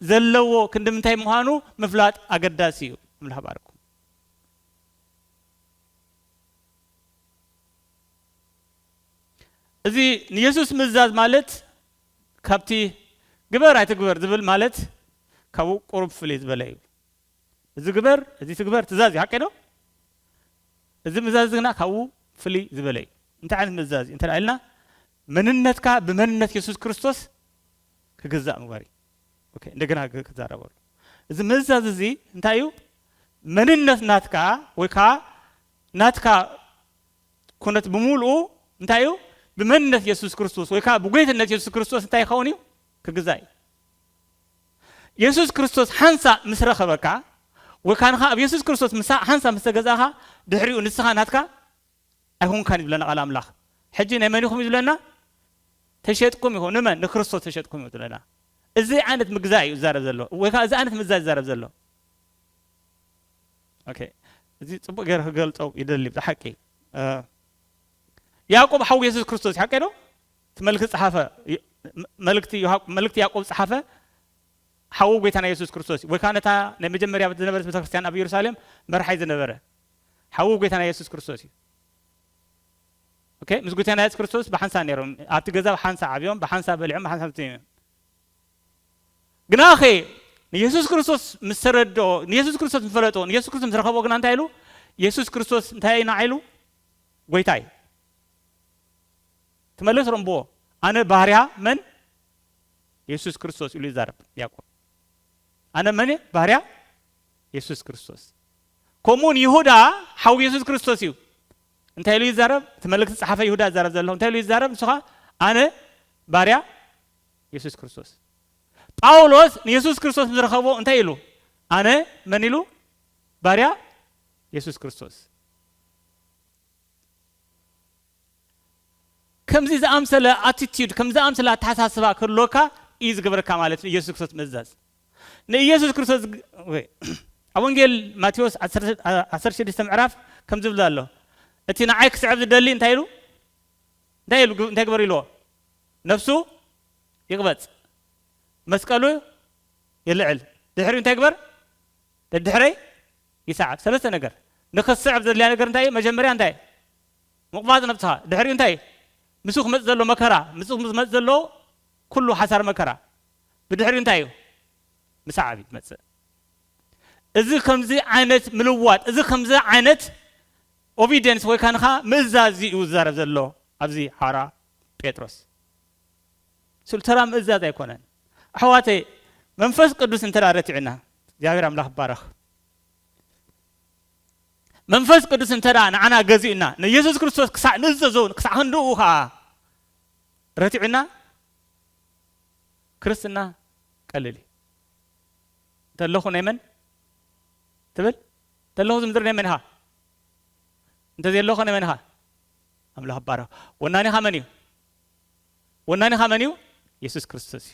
ዘለዎ ክንዲ ምንታይ ምዃኑ ምፍላጥ ኣገዳሲ እዩ። ኣምላኽ ባርኩም። እዚ ንየሱስ ምእዛዝ ማለት ካብቲ ግበር ኣይትግበር ዝብል ማለት ካብኡ ቁሩብ ፍልይ ዝበለ እዩ። እዚ ግበር፣ እዚ ትግበር ትእዛዝ እዩ፣ ሓቂ ዶ? እዚ ምእዛዝ ግና ካብኡ ፍልይ ዝበለ እዩ። እንታይ ዓይነት ምእዛዝ እዩ እንተ ኢልና፣ መንነትካ ብመንነት የሱስ ክርስቶስ ክግዛእ ምግባር እዩ። ኦኬ፣ እንደገና ግ-፣ ክዛረበሉ። እዚ ምእዛዝ እዚ እንታይ እዩ? መንነት ናትካ ወይ ከኣ ናትካ ኩነት ብምሉኡ እንታይ እዩ? ብመንነት የሱስ ክርስቶስ ወይ ከኣ ብጎይትነት የሱስ ክርስቶስ እንታይ ይኸውን እዩ? ክግዛእ እዩ። የሱስ ክርስቶስ ሓንሳእ ምስ ረኸበካ ወይ ከኣ ንኻ ኣብ የሱስ ክርስቶስ ምሳ-፣ ሓንሳእ ምስ ተገዛእኻ፣ ድሕሪኡ ንስኻ ናትካ ኣይኮንካን እዩ ዝብለና ቃል ኣምላኽ። ሕጂ ናይ መን ኢኹም እዩ ዝብለና? ተሸጥኩም ኢኹም። ንመን? ንክርስቶስ ተሸጥኩም እዩ ዝብለና። እዚ ዓይነት ምግዛእ እዩ ዝዛረብ ዘሎ፣ ወይ ከኣ እዚ ዓይነት ምእዛዝ ይዛረብ ዘሎ። ኦኬ፣ እዚ ጽቡቕ ገይረ ክገልጾ ይደሊ ብሓቂ። እ፣ ያዕቆብ ሓው የሱስ ክርስቶስ ሓቂ ዶ? እቲ መልእክቲ ጸሓፈ፣ ይ-፣ ም-፣ መልእክቲ ዮሃ-፣ መልእክቲ ያዕቆብ ጸሓፈ ሓው ጎይታና የሱስ ክርስቶስ እዩ። ወይ ከኣ ነታ ናይ መጀመርያ ዝነበረት ቤተክርስትያን ኣብ ኢየሩሳሌም መርሓይ ዝነበረ ሓው ጎይታና የሱስ ክርስቶስ እዩ። ኦኬ፣ ምስ ጎይታና የሱስ ክርስቶስ ብሓንሳእ ነይሮም። ኣብቲ ገዛ ብሓንሳእ ዓብዮም፣ ብሓንሳእ በሊዖም፣ ብሓንሳእ ሰትዮም። ግናኸ ንየሱስ ክርስቶስ ምስ ተረድኦ፣ ንየሱስ ክርስቶስ ምስ ፈለጦ፣ ንየሱስ ክርስቶስ ምስ ረኸቦ ግና እንታይ ኢሉ? የሱስ ክርስቶስ እንታይ ኢና ኢሉ? ጎይታይ። ትመልስ ረምብዎ። ኣነ ባርያ መን? የሱስ ክርስቶስ ኢሉ ይዛረብ ያዕቆብ። ኣነ መን እየ? ባርያ የሱስ ክርስቶስ። ከምኡውን ይሁዳ ሓው የሱስ ክርስቶስ እዩ። እንታይ ኢሉ ይዛረብ? እቲ መልእክቲ ጸሓፈ ይሁዳ ይዛረብ ዘሎ። እንታይ ኢሉ ይዛረብ? ንሱ ኸኣ ኣነ ባርያ የሱስ ክርስቶስ። ጳውሎስ ንየሱስ ክርስቶስ ምስ ረኸቦ እንታይ ኢሉ? ኣነ መን ኢሉ? ባርያ የሱስ ክርስቶስ። ከምዚ ዝኣምሰለ ኣቲቲዩድ፣ ከምዚ ዝኣምሰለ ኣተሓሳስባ ክህልወካ እዩ ዝገብረካ ማለት እዩ። ኢየሱስ ክርስቶስ ምእዛዝ። ንኢየሱስ ክርስቶስ ግ-፣ ወይ፣ ኣብ ወንጌል ማቴዎስ ዓሰርተ፣ ዓሰርተ ሽዱሽተ ምዕራፍ ከምዚ ዝብል ኣሎ። እቲ ንዓይ ክስዕብ ዝደሊ እንታይ ኢሉ? እንታይ ኢሉ? እንታይ ግበር ኢልዎ? ነፍሱ ይቕበጽ፣ መስቀሉ የልዕል። ድሕሪኡ እንታይ ግበር? ደድሕረይ ይስዓብ። ሰለስተ ነገር። ንኽትስዕብ ዘድልያ ነገር እንታይ እዩ? መጀመርያ እንታይ? ምቕባጽ ነብስኻ። ድሕሪኡ እንታይ? ምስኡ ክመጽእ ዘሎ መከራ፣ ምስኡ ዝመጽእ ዘሎ ኩሉ ሓሳር መከራ፣ ብድሕሪ እንታይ እዩ? ምሳዓብ እዩ ዝመጽእ። እዚ ከምዚ ዓይነት ምልዋጥ፣ እዚ ከምዚ ዓይነት ኦቢዲየንስ ወይ ካንኻ ምእዛዝ እዩ ዝዛረብ ዘሎ ኣብዚ ሓዋርያ ጴጥሮስ። ስለ ተራ ምእዛዝ ኣይኮነን። ኣሕዋተይ፣ መንፈስ ቅዱስ እንተ ደኣ ረቲዑና፣ እግዚኣብሔር ኣምላኽ ይባረኽ። መንፈስ ቅዱስ እንተ ደኣ ንዓና ገዚኡና፣ ንየሱስ ክርስቶስ ክሳዕ ንእዘዞ፣ ክሳዕ ክንድኡ ኸዓ ረቲዑና፣ ክርስትና ቀሊል እዩ። እንተለኹ ናይ መን ትብል? እንተለኹ እዚ ምድሪ ናይ መን ኢኻ? እንተዘየለኹ ናይ መን ኢኻ? ኣምላኽ ይባረኽ። ወናኒኻ መን እዩ? ወናኒኻ መን እዩ? የሱስ ክርስቶስ እዩ።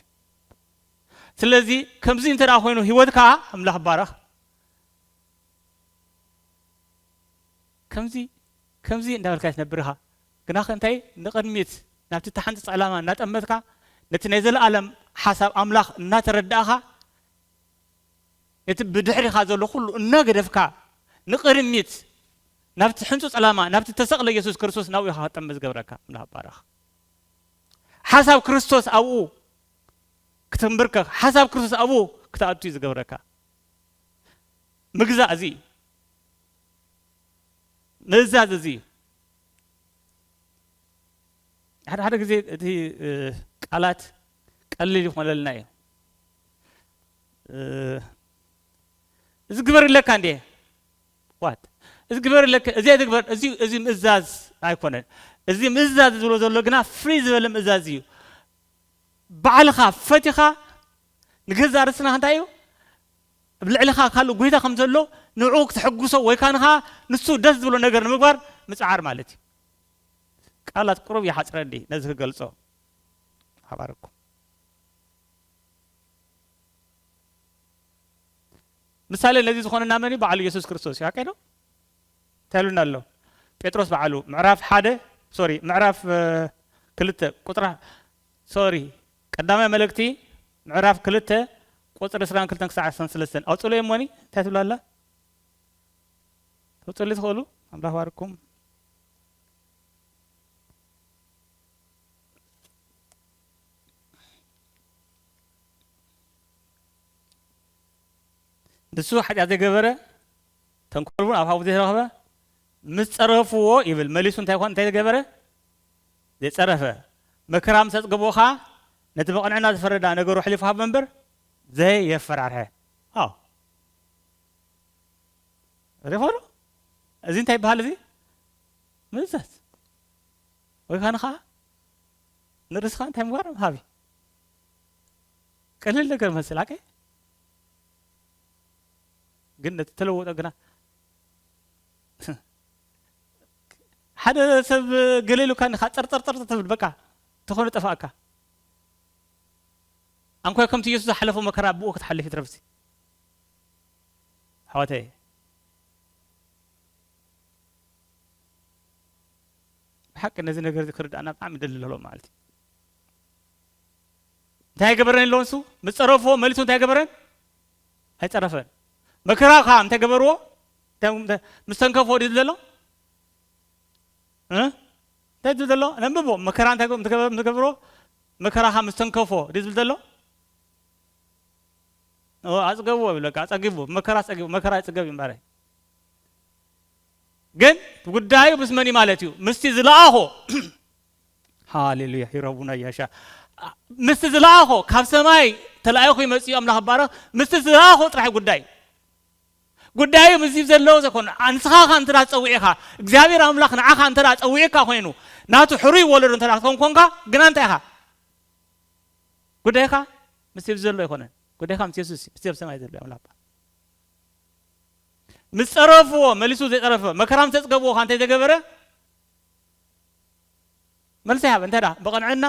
ስለዚ ከምዚ እንተ ደኣ ኮይኑ ህይወትካ፣ ኣምላኽ ይባረኽ። ከምዚ፣ ከምዚ እንዳበልካ ትነብር ኢኻ። ግናኸ እንታይ? ንቕድሚት ናብቲ እተሓንጽጽ ዕላማ እናጠመትካ፣ ነቲ ናይ ዘለኣለም ሓሳብ ኣምላኽ እናተረዳእኻ፣ ነቲ ብድሕሪኻ ዘሎ ኩሉ እናገደፍካ፣ ንቕድሚት ናብቲ ሕንጹጽ ዕላማ፣ ናብቲ ተሰቕለ የሱስ ክርስቶስ ናብኡ ኢኻ ክትጠምት ዝገብረካ። ኣምላኽ ይባረኽ። ሓሳብ ክርስቶስ ኣብኡ ክትንብርከኽ፣ ሓሳብ ክርስቶስ ኣብኡ ክትኣቱ እዩ ዝገብረካ። ምግዛእ እዚ እዩ። ምእዛዝ እዚ እዩ። ሓደ ሓደ ግዜ እቲ፣ እ፣ ቃላት ቀሊል ይኾነልና እዩ። እ፣ እዚ ግበር ኢለካ እንዴ? ዋት? እዚ ግበር ኢለካ፣ እዚ ኣይትግበር፣ እዚ፣ እዚ ምእዛዝ ኣይኮነን። እዚ ምእዛዝ ዝብሎ ዘሎ ግና ፍሪ ዝበለ ምእዛዝ እዩ። ባዕልኻ ፈቲኻ ንገዛእ ርእስና እንታይ እዩ? ኣብ ልዕሊኻ ካልእ ጎይታ ከም ዘሎ ንዕኡ ክተሐጉሶ ወይ ካንኻ ንሱ ደስ ዝብሎ ነገር ንምግባር ምጽዓር ማለት እዩ። ቃላት ቁሩብ ይሓጽረኒ ነዚ ክገልጾ። ሓባርኩም። ምሳሌ ነዚ ዝኾነና መን እዩ? በዓሉ የሱስ ክርስቶስ እዩ። ሓቀይ ዶ? እንታይ ኢሉና ኣሎ? ጴጥሮስ በዓሉ ምዕራፍ ሓደ፣ ሶሪ፣ ምዕራፍ፣ እ፣ ክልተ ቁጥራ፣ ሶሪ፣ ቀዳማይ መልእክቲ ምዕራፍ ክልተ ቁጽሪ ዕስራን ክልተን ክሳዕ ዕስራን ሰለስተን። ኣውጽእሉ እሞኒ፣ እንታይ ትብሉ ኣላ? ተውጽእሉ ትኽእሉ? ኣምላኽ ባርኩም። ንሱ ሓጢኣት ዘይገበረ፣ ተንኮል እውን ኣብ ሓዊ ዘይረኸበ፣ ምስ ጸረፍዎ ይብል። መሊሱ እንታይ ኮን-፣ እንታይ ገበረ? ዘይጸረፈ። መከራ ምስ ኣጽገቦ ኸኣ ነቲ ብቕንዕና ዝፈረዳ ነገሩ ኣሕሊፉ ሃበ እምበር ዘየፈራርሐ። ኣዎ። ሪእኹ ዶ? እዚ እንታይ ይበሃል እዚ? ምእዛዝ። ወይ ካንኻ ንርእስኻ እንታይ ምግባር? ምሃብ እዩ። ቀሊል ነገር መስል፣ ኣከ? ግን ነቲ ተለወጠ ግና ሓደ ሰብ ገለ ኢሉካ ንኻ ጸርጸርጸር ትብል፣ በቃ፣ ተኾነ ጠፋእካ። ኣንኳይ ከምቲ የሱስ ዝሓለፎ መከራ ብኡ ክትሓልፍ ይትረፍሲ። ኣሕዋተይ፣ ብሓቂ ነዚ ነገር እዚ ክርዳእና ብጣዕሚ ይደሊ ኣሎ ማለት እዩ። እንታይ ኣይገበረን ኣሎ ንሱ? ምስ ጸረፍዎ መሊሱ እንታይ ገበረን? ኣይጸረፈን። መከራ ኸኣ እንታይ ገበርዎ? እንታይ፣ እንታይ፣ ምስ ተንከፎ ድዩ ዝብል ዘሎ? እ? እንታይ ዝብል ዘሎ? ነንብቦ። መከራ እንታይ ገ-፣ ምስ ገበ-፣ ምስ ገበርዎ? መከራ ኸኣ ምስ ተንከፎ ድዩ ዝብል ዘሎ? ኦ፣ ኣጽገብዎ ይብል፣ በቃ፣ ኣጸጊቡ። መከራ ኣጸጊቡ። መከራ ይጽገብ እዩ እምበረ። ግን ጉዳዩ ምስ መን እዩ ማለት እዩ? ምስቲ ዝለኣኾ። ሃሌሉያ፣ ሂረቡና ያሻ። ምስቲ ዝለኣኾ፣ ካብ ሰማይ ተላኢኹ ይመጽእ እዩ፣ ኣምላኽ ይባረኽ። ምስቲ ዝለኣኾ ጥራሕ ጉዳይ። ጉዳዩ ምስዚ ዘለዎ ዘይኮነ፣ ንስኻ ኸኣ እንተ ደኣ ጸዊዕኻ፣ እግዚኣብሔር ኣምላኽ ንዓኻ እንተ ደኣ ጸዊዕካ ኮይኑ፣ ናቱ ሕሩይ ወለዶ እንተ ደኣ ክትኮን ኮንካ፣ ግና እንታይ ኢኻ? ጉዳይካ ምስዚ ዘሎ ኣይኮነን። ጉዳይካ ምስ የሱስ እዩ፣ ምስቲ ኣብ ሰማይ ዘሎ ኣምላኽ። ምስ ጸረፍዎ፣ መሊሱ ዘይጸረፈ፣ መከራ ምስ ዘጽገብዎ ኸኣ እንታይ ዘገበረ? መልሲ ይሃብ። እንታይ ደኣ ብቕንዕና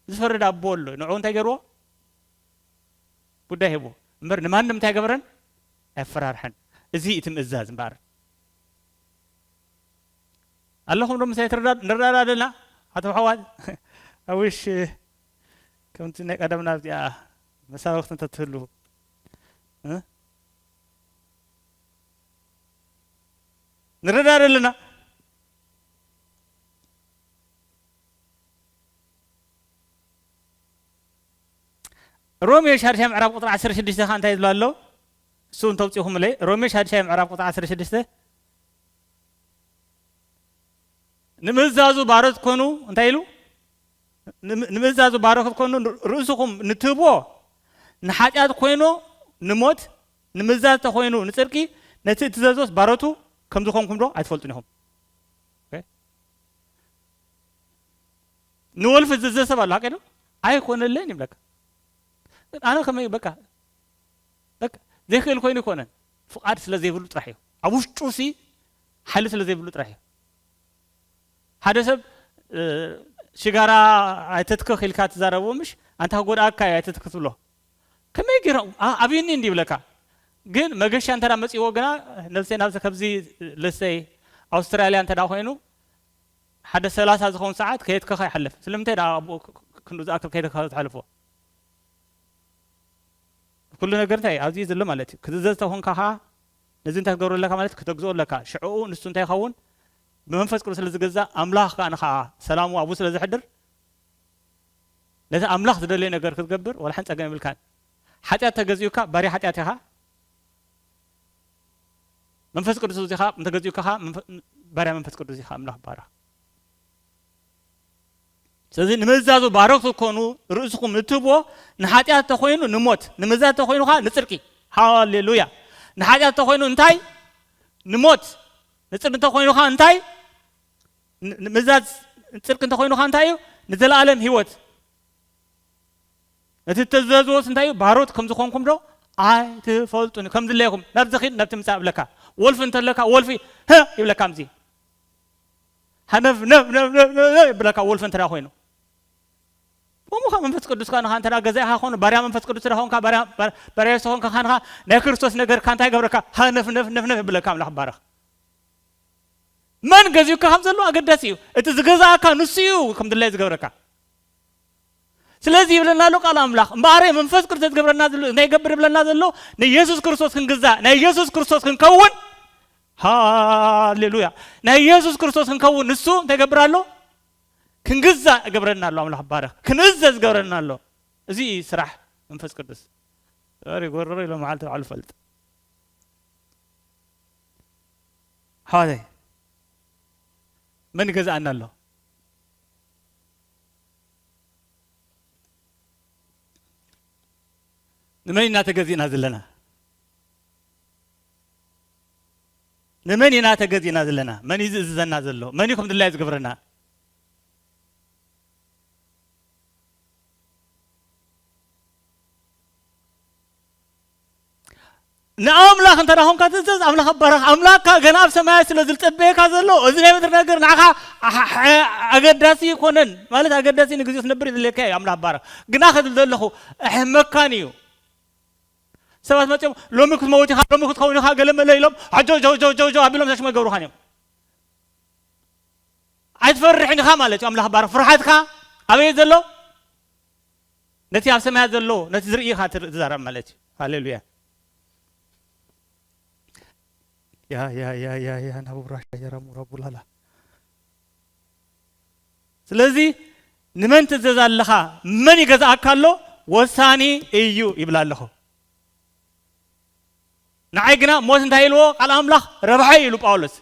ዝፈርድ ኣቦ ኣሎ። ንዕኡ እንታይ ገይርዎ? ጉዳይ ሂብዎ። እምበር ንማንም እንታይ ገበረን? ኣየፈራርሐን። እዚ እቲ ምእዛዝ እምበኣር። ኣለኹም ዶ ምሳይ ትረዳ-፣ ንረዳዳ ኣለና? ኣቶ ሓዋት፣ ኣውሽ፣ ከምቲ ናይ ቀደምና ኣብዚኣ መሳበኽቲ እንተትህሉ፣ እ? ንረዳዳ ኣለና? ሮሜ ሻድሻይ ምዕራፍ ቁፅሪ ዓሰርተ ሽዱሽተ ኸዓ እንታይ ዝብሎ ኣሎ? እሱ እንተውፅኹምለይ፣ ሮሜ ሻድሻይ ምዕራፍ ቁፅሪ ዓሰርተ ሽዱሽተ፣ ንምእዛዙ ባሮት ኮኑ፣ እንታይ ኢሉ? ንም-፣ ንምእዛዙ ባሮት ኮኑ፣ ርእስኹም ንትህብዎ ንሓጢኣት ኮይኑ ንሞት፣ ንምእዛዝ ተኾይኑ ንጽድቂ፣ ነቲ እትእዘዞስ ባሮቱ ከም ዝኾንኩም ዶ ኣይትፈልጡን ኢኹም? ኦኬ። ንወልፊ ዝእዘዝ ሰብ ኣሎ፣ ሓቂ ዶ? ኣይኮነለይን ይብለካ። ኣነ ከመይ በቃ፣ በቃ ዘይክእል ኮይኑ ኣይኮነን። ፍቓድ ስለ ዘይብሉ ጥራሕ እዩ። ኣብ ውሽጡ ሲ ሓይሊ ስለ ዘይብሉ ጥራሕ እዩ። ሓደ ሰብ፣ እ፣ ሽጋራ ኣይተትክኽ ኢልካ ትዛረቦ ምሽ፣ ኣንታ ክጎድኣካ እዩ ኣይተትክኽ ትብሎ። ከመይ ገይሮም? ኣ-፣ ኣብዩኒ እንዲ ይብለካ። ግን መገሻ እንተ ደኣ መጺዎ ግና፣ ነብሰይ ናብዚ ከብዚ ልሰይ ኣውስትራልያ እንተ ደኣ ኮይኑ፣ ሓደ ሰላሳ ዝኸውን ሰዓት ከየትከኸ ይሓልፍ። ስለምንታይ ደኣ ኣብኡ ክ-፣ ክ-፣ ክንዱ ዝኣክል ከየትከኸ ትሓልፎ? ኩሉ ነገር እንታይ እዩ? ኣብዚ እዩ ዘሎ ማለት እዩ። ክትእዘዝ ተኾንካ ኸዓ፣ ነዚ እንታይ ክትገብሮ ኣለካ ማለት፣ ክተግዝኦ ኣለካ። ሽዕኡ ንሱ እንታይ ይኸውን? ብመንፈስ ቅዱስ ስለ ዝገዛእ፣ ኣምላኽ ከኣ ንኸዓ ሰላሙ ኣብኡ ስለ ዘሕድር፣ ነቲ ኣምላኽ ዝደለዮ ነገር ክትገብር ዋላ ሓንቲ ጸገም የብልካን። ሓጢኣት ተገዚኡካ፣ ባርያ ሓጢኣት ኢኻ። መንፈስ ቅዱስ እዚኻ እንተገዚኡካ ኸዓ፣ መንፈ-፣ ባርያ መንፈስ ቅዱስ ኢኻ። ኣምላኽ ይባረኽ። ስለዚ ንምእዛዙ ባሮት ክትኮኑ ርእስኹም ንትህብዎ ንሓጢኣት ተኾይኑ ንሞት፣ ንምእዛዝ ተኾይኑ ኸዓ ንጽድቂ። ሃሌሉያ። ንሓጢኣት ተኾይኑ እንታይ? ንሞት። ንጽድቂ እንተኾይኑ ኸዓ እንታይ? ን-፣ ንምእዛዝ ጽድቂ እንተኾይኑ ኸዓ እንታይ እዩ? ንዘለኣለም ህይወት። ነቲ እተዘዝዎስ እንታይ እዩ? ባሮት ከም ዝኾንኩም ዶ ኣይትፈልጡን? ከም ድለይኹም ናብዚ ኺድ፣ ናብቲ ምጻእ እብለካ። ወልፊ እንተለካ፣ ወልፊ፣ "ህ!" ይብለካ። ከምዚ ሃነፍ ነፍ ነፍ ነፍ ነፍ ነፍ ይብለካ፣ ወልፊ እንተ ደኣ ኮይኑ። ከምኡ ኸዓ መንፈስ ቅዱስ ከኣ ንኻ እንተ ደኣ ገዛኢኻ ኾኑ፣ ባርያ መንፈስ ቅዱስ እንተ ደኣ ኾንካ፣ ባርያ፣ ባር-፣ ባርያ የሱስ ኾንካ፣ ኻንኻ ናይ ክርስቶስ ነገርካ እንታይ ይገብረካ? ሃነፍ ነፍ ነፍ ነፍ ይብለካ። ኣምላኽ ይባረኽ። መን ገዚኡካ ከም ዘሎ ኣገዳሲ እዩ። እቲ ዝገዝኣካ ንሱ እዩ ከም ድላይ ዝገብረካ። ስለዚ ይብለና ኣሎ ቃል ኣምላኽ። እምበኣር መንፈስ ቅዱስ ዝገብረና ዘሎ፣ እንታይ ይገብር ይብለና ዘሎ? ንየሱስ ክርስቶስ ክንግዛእ፣ ናይ የሱስ ክርስቶስ ክንከውን። ሃሌሉያ። ናይ የሱስ ክርስቶስ ክንከውን ንሱ እንታይ ይገብር ኣሎ? ክንግዛእ ይገብረና ኣሎ። ኣምላኽ ይባረኽ። ክንእዘዝ ይገብረና ኣሎ። እዚ እዩ ስራሕ መንፈስ ቅዱስ። ሶሪ፣ ጎረሮ ኢሎ መዓልቲ ባዕሉ ይፈልጥ። ኣሕዋተይ፣ መን ይገዝኣና ኣሎ? ንመን ኢና ተገዚእና ዘለና? ንመን ኢና ተገዚእና ዘለና? መን እዩ ዝእዝዘና ዘሎ? መን እዩ ከም ድላዩ ዝገብረና? ንኣምላኽ እንተ ደኣ ኾንካ ትእዘዝ፣ ኣምላኽ ይባረኽ። ኣምላኽካ ገና ኣብ ሰማያት ስለ ዝጸበየካ ዘሎ፣ እዚ ናይ ምድሪ ነገር ንዓኻ ኣሕ-፣ ኣሕ-፣ ኣገዳሲ ኣይኮነን። ማለት ኣገዳሲ ንግዜኡ ትነብር እዩ ዝብለካ እዩ፣ ኣምላኽ ይባረኽ። ግና ክብል ዘለኹ፣ ኣሕመካን እዩ። ሰባት መጺኦም፣ "ሎሚ ክትመውት ኢኻ፣ ሎሚ ክትኸውን ኢኻ፣ ገለ መለ" ኢሎም፣ ዓጆ፣ ጆ፣ ጆ፣ ጆ፣ ጆ ኣቢሎም ተሽመ ይገብሩኻን እዮም። ኣይትፈርሕን ኢኻ ማለት እዩ። ኣምላኽ ይባረኽ። ፍርሓትካ ኣበይ ዘሎ? ነቲ ኣብ ሰማያት ዘሎ፣ ነቲ ዝርኢ ኢኻ ትር-፣ ትዛረብ ማለት እዩ። ሃሌሉያ። ያ፣ ያ፣ ያ፣ ያ፣ ያ፣ ናቡራ ሻየራ ሙራ ቡላላ። ስለዚ ንመን ትእዘዝ ኣለኻ? መን ይገዝኣካ ኣሎ? ወሳኒ እዩ ይብል ኣለኹ። ንዓይ ግና ሞት እንታይ ኢልዎ? ቃል ኣምላኽ ረብሓ እዩ ኢሉ ጳውሎስ።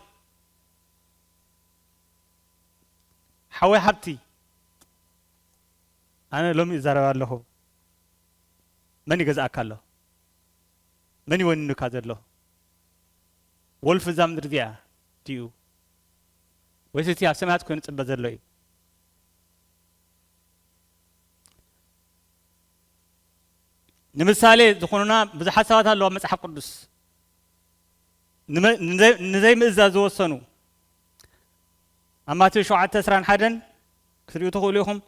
ሓወይ ሓብቲ፣ ኣነ ሎሚ እዛረብ ኣለኹ። መን ይገዝኣካ ኣሎ? መን ይወንኑካ ዘሎ? ወልፊ እዛ ምድሪ እዚኣ ድዩ? ወይስ እቲ ኣብ ሰማያት ኮይኑ ዝጽበ ዘሎ እዩ? ንምሳሌ ዝኾኑና ብዙሓት ሰባት ኣለዉ ኣብ መጽሓፍ ቅዱስ። ንመ-፣ ንዘይ-፣ ንዘይምእዛዝ ዝወሰኑ። ኣብ ማቴዎስ ሸውዓተ ዕስራን ሓደን ክትሪኡ ትኽእሉ ኢኹም።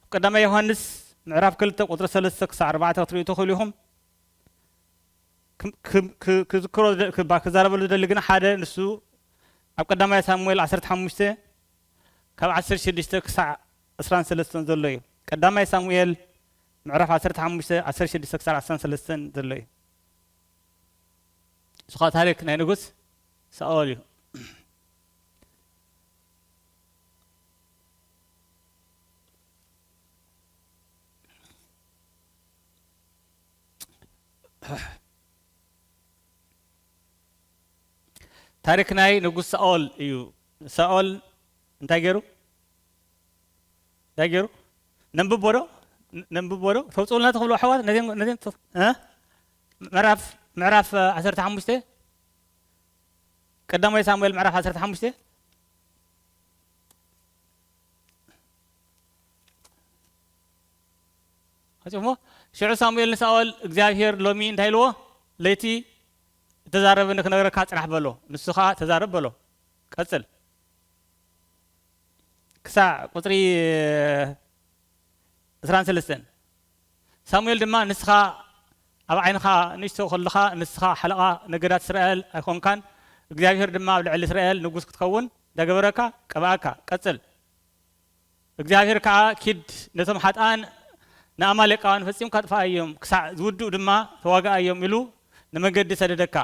ኣብ ቀዳማይ ዮሃንስ ምዕራፍ ክልተ ቁጽሪ ሰለስተ ክሳዕ ኣርባዕተ ክትሪኡ ትኽእሉ ኢኹም። ክም-፣ ክም-፣ ክ-፣ ክዝክሮ ዝደ-፣ ክባ-፣ ክዛረበሉ ዝደሊ ግና ሓደ ንሱ ኣብ ቀዳማይ ሳሙኤል ዓሰርተ ሓሙሽተ ካብ ዓሰርተ ሽዱሽተ ክሳዕ ዕስራን ሰለስተን ዘሎ እዩ። ቀዳማይ ሳሙኤል ምዕራፍ ዓሰርተ ሓሙሽተ፣ ዓሰርተ ሽዱሽተ ክሳዕ ዕስራን ሰለስተን ዘሎ እዩ። ንሱ ኸኣ ታሪኽ ናይ ንጉስ ሳኦል እዩ። ታሪክ ናይ ንጉስ ሳኦል እዩ። ሳኦል እንታይ ገይሩ? እንታይ ገይሩ? ነንብቦ ዶ? ነንብቦ ዶ? ተውፅኡልና ትኽእሉ ኣሕዋት? ነዚን፣ ነዚን እ? ምዕራፍ፣ ምዕራፍ ዓሰርተ ሓሙሽተ፣ ቀዳማይ ሳሙኤል ምዕራፍ ዓሰርተ ሓሙሽተ። ኣጽሞ፣ ሽዑ ሳሙኤል ንሳኦል እግዚኣብሔር ሎሚ እንታይ ኢልዎ? ለይቲ እተዛረበኒ ክነግረካ ጽናሕ በሎ። ንሱ ኸኣ ተዛረብ በሎ። ቀጽል። ክሳዕ ቁጽሪ ዕስራን ሰለስተን። ሳሙኤል ድማ፣ ንስኻ ኣብ ዓይንኻ ንእሽቶ ከለኻ፣ ንስኻ ሓለቓ ነገዳት እስራኤል ኣይኮንካን፣ እግዚኣብሔር ድማ ኣብ ልዕሊ እስራኤል ንጉስ ክትከውን እንዳገበረካ ቀብኣካ። ቀጽል። እግዚኣብሔር ከኣ፣ ኪድ ነቶም ሓጥኣን ንኣማሌቃውያን ፈጺምካ ጥፍኣዮም፣ ክሳዕ ዝውድኡ ድማ ተዋግኣዮም ኢሉ ንመንገዲ ሰደደካ።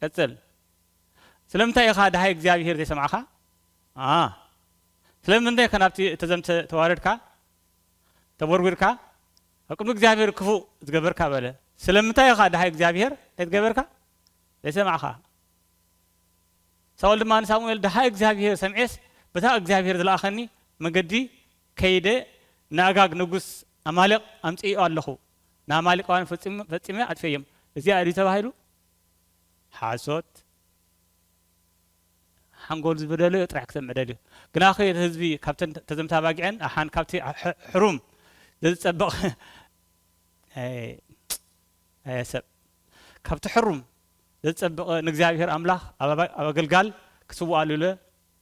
ቀጽል። ስለምንታይ ኢኻ ደሃይ እግዚኣብሔር ዘይሰማዕካ? ኣ፣ ስለምንታይ ኢኻ ናብቲ እተዘምተ ተዋረድካ? ተቦርጒርካ? ኣብ ቅድሚ እግዚኣብሔር ክፉእ ዝገበርካ በለ። ስለምንታይ ኢኻ ደሃይ እግዚኣብሔር እንታይ ዝገበርካ? ዘይሰማዕካ። ሳኦል ድማ ንሳሙኤል፣ ደሃይ እግዚኣብሔር ሰምዔስ፣ በታ እግዚኣብሔር ዝለኣኸኒ መገዲ ከይደ ንኣጋግ ንጉስ ኣማሌቕ ኣምጺኤዮ ኣለኹ። ንኣማሌቃውያን ፈጺም-፣ ፈጺመ ኣጥፍኤዮም። እዚኣ ድዩ ተባሂሉ? ሓሶት። ሓንጎል ዝበደለዮ ጥራሕ ክሰምዕ ደልዩ። ግናኸ እቲ ህዝቢ ካብተን ተዘምታ ኣባጊዐን ኣሓን ካብቲ ሕ-፣ ሕሩም ዘዝጸበቐ፣ ኣይ፣ ኣየ ሰብ፣ ካብቲ ሕሩም ዘዝጸበቐ ንእግዚኣብሔር ኣምላኽ ኣብ ኣባ-፣ ኣብ ኣገልጋል ክስውኣሉ ኢለ፣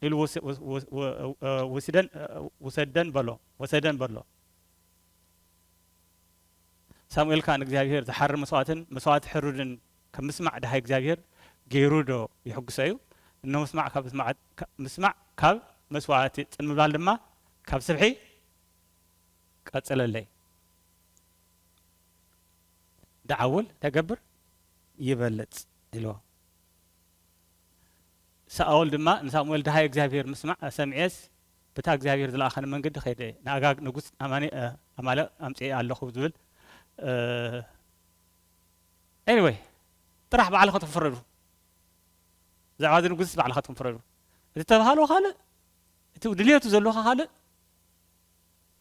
ኢሉ ወስ-፣ ወስ-፣ ወስ-፣ ወ-፣ ወ-፣ ወሲደን፣ ወሰደን በሎ፣ ወሰደን በሎ። ሳሙኤል ከኣ ንእግዚኣብሔር ዝሓርም መስዋእትን መስዋእቲ ሕሩድን ከም ምስማዕ ደሃይ እግዚኣብሔር ገይሩ ዶ ይሕጉሶ እዩ? እነሆ ምስማዕ ካብ ምስማዕ፣ ካ-፣ ምስማዕ ካብ መስዋእቲ ጽን ምባል ድማ ካብ ስብሒ ቀጽለለይ። ደዓውል እንታይ ገብር ይበልጽ ኢልዎ። ሳኦል ድማ ንሳሙኤል፣ ደሃይ እግዚኣብሔር ምስማዕ ሰሚዔስ፣ በታ እግዚኣብሔር ዝለኣኸኒ መንገዲ ኸይደ፣ ንኣጋግ ንጉስ ኣማኒ-፣ እ፣ ኣማሌቕ ኣምጺኤ ኣለኹ ዝብል፣ እ፣ ኤኒወይ፣ ጥራሕ ባዕልኻትኩም ፍረዱ። ብዛዕባ እዚ ንጉስስ ባዕልኻትኩም ፍረዱ። እቲ እተባህሎ ካልእ፣ እቲ ድልየቱ ዘሎ ኸኣ ካልእ።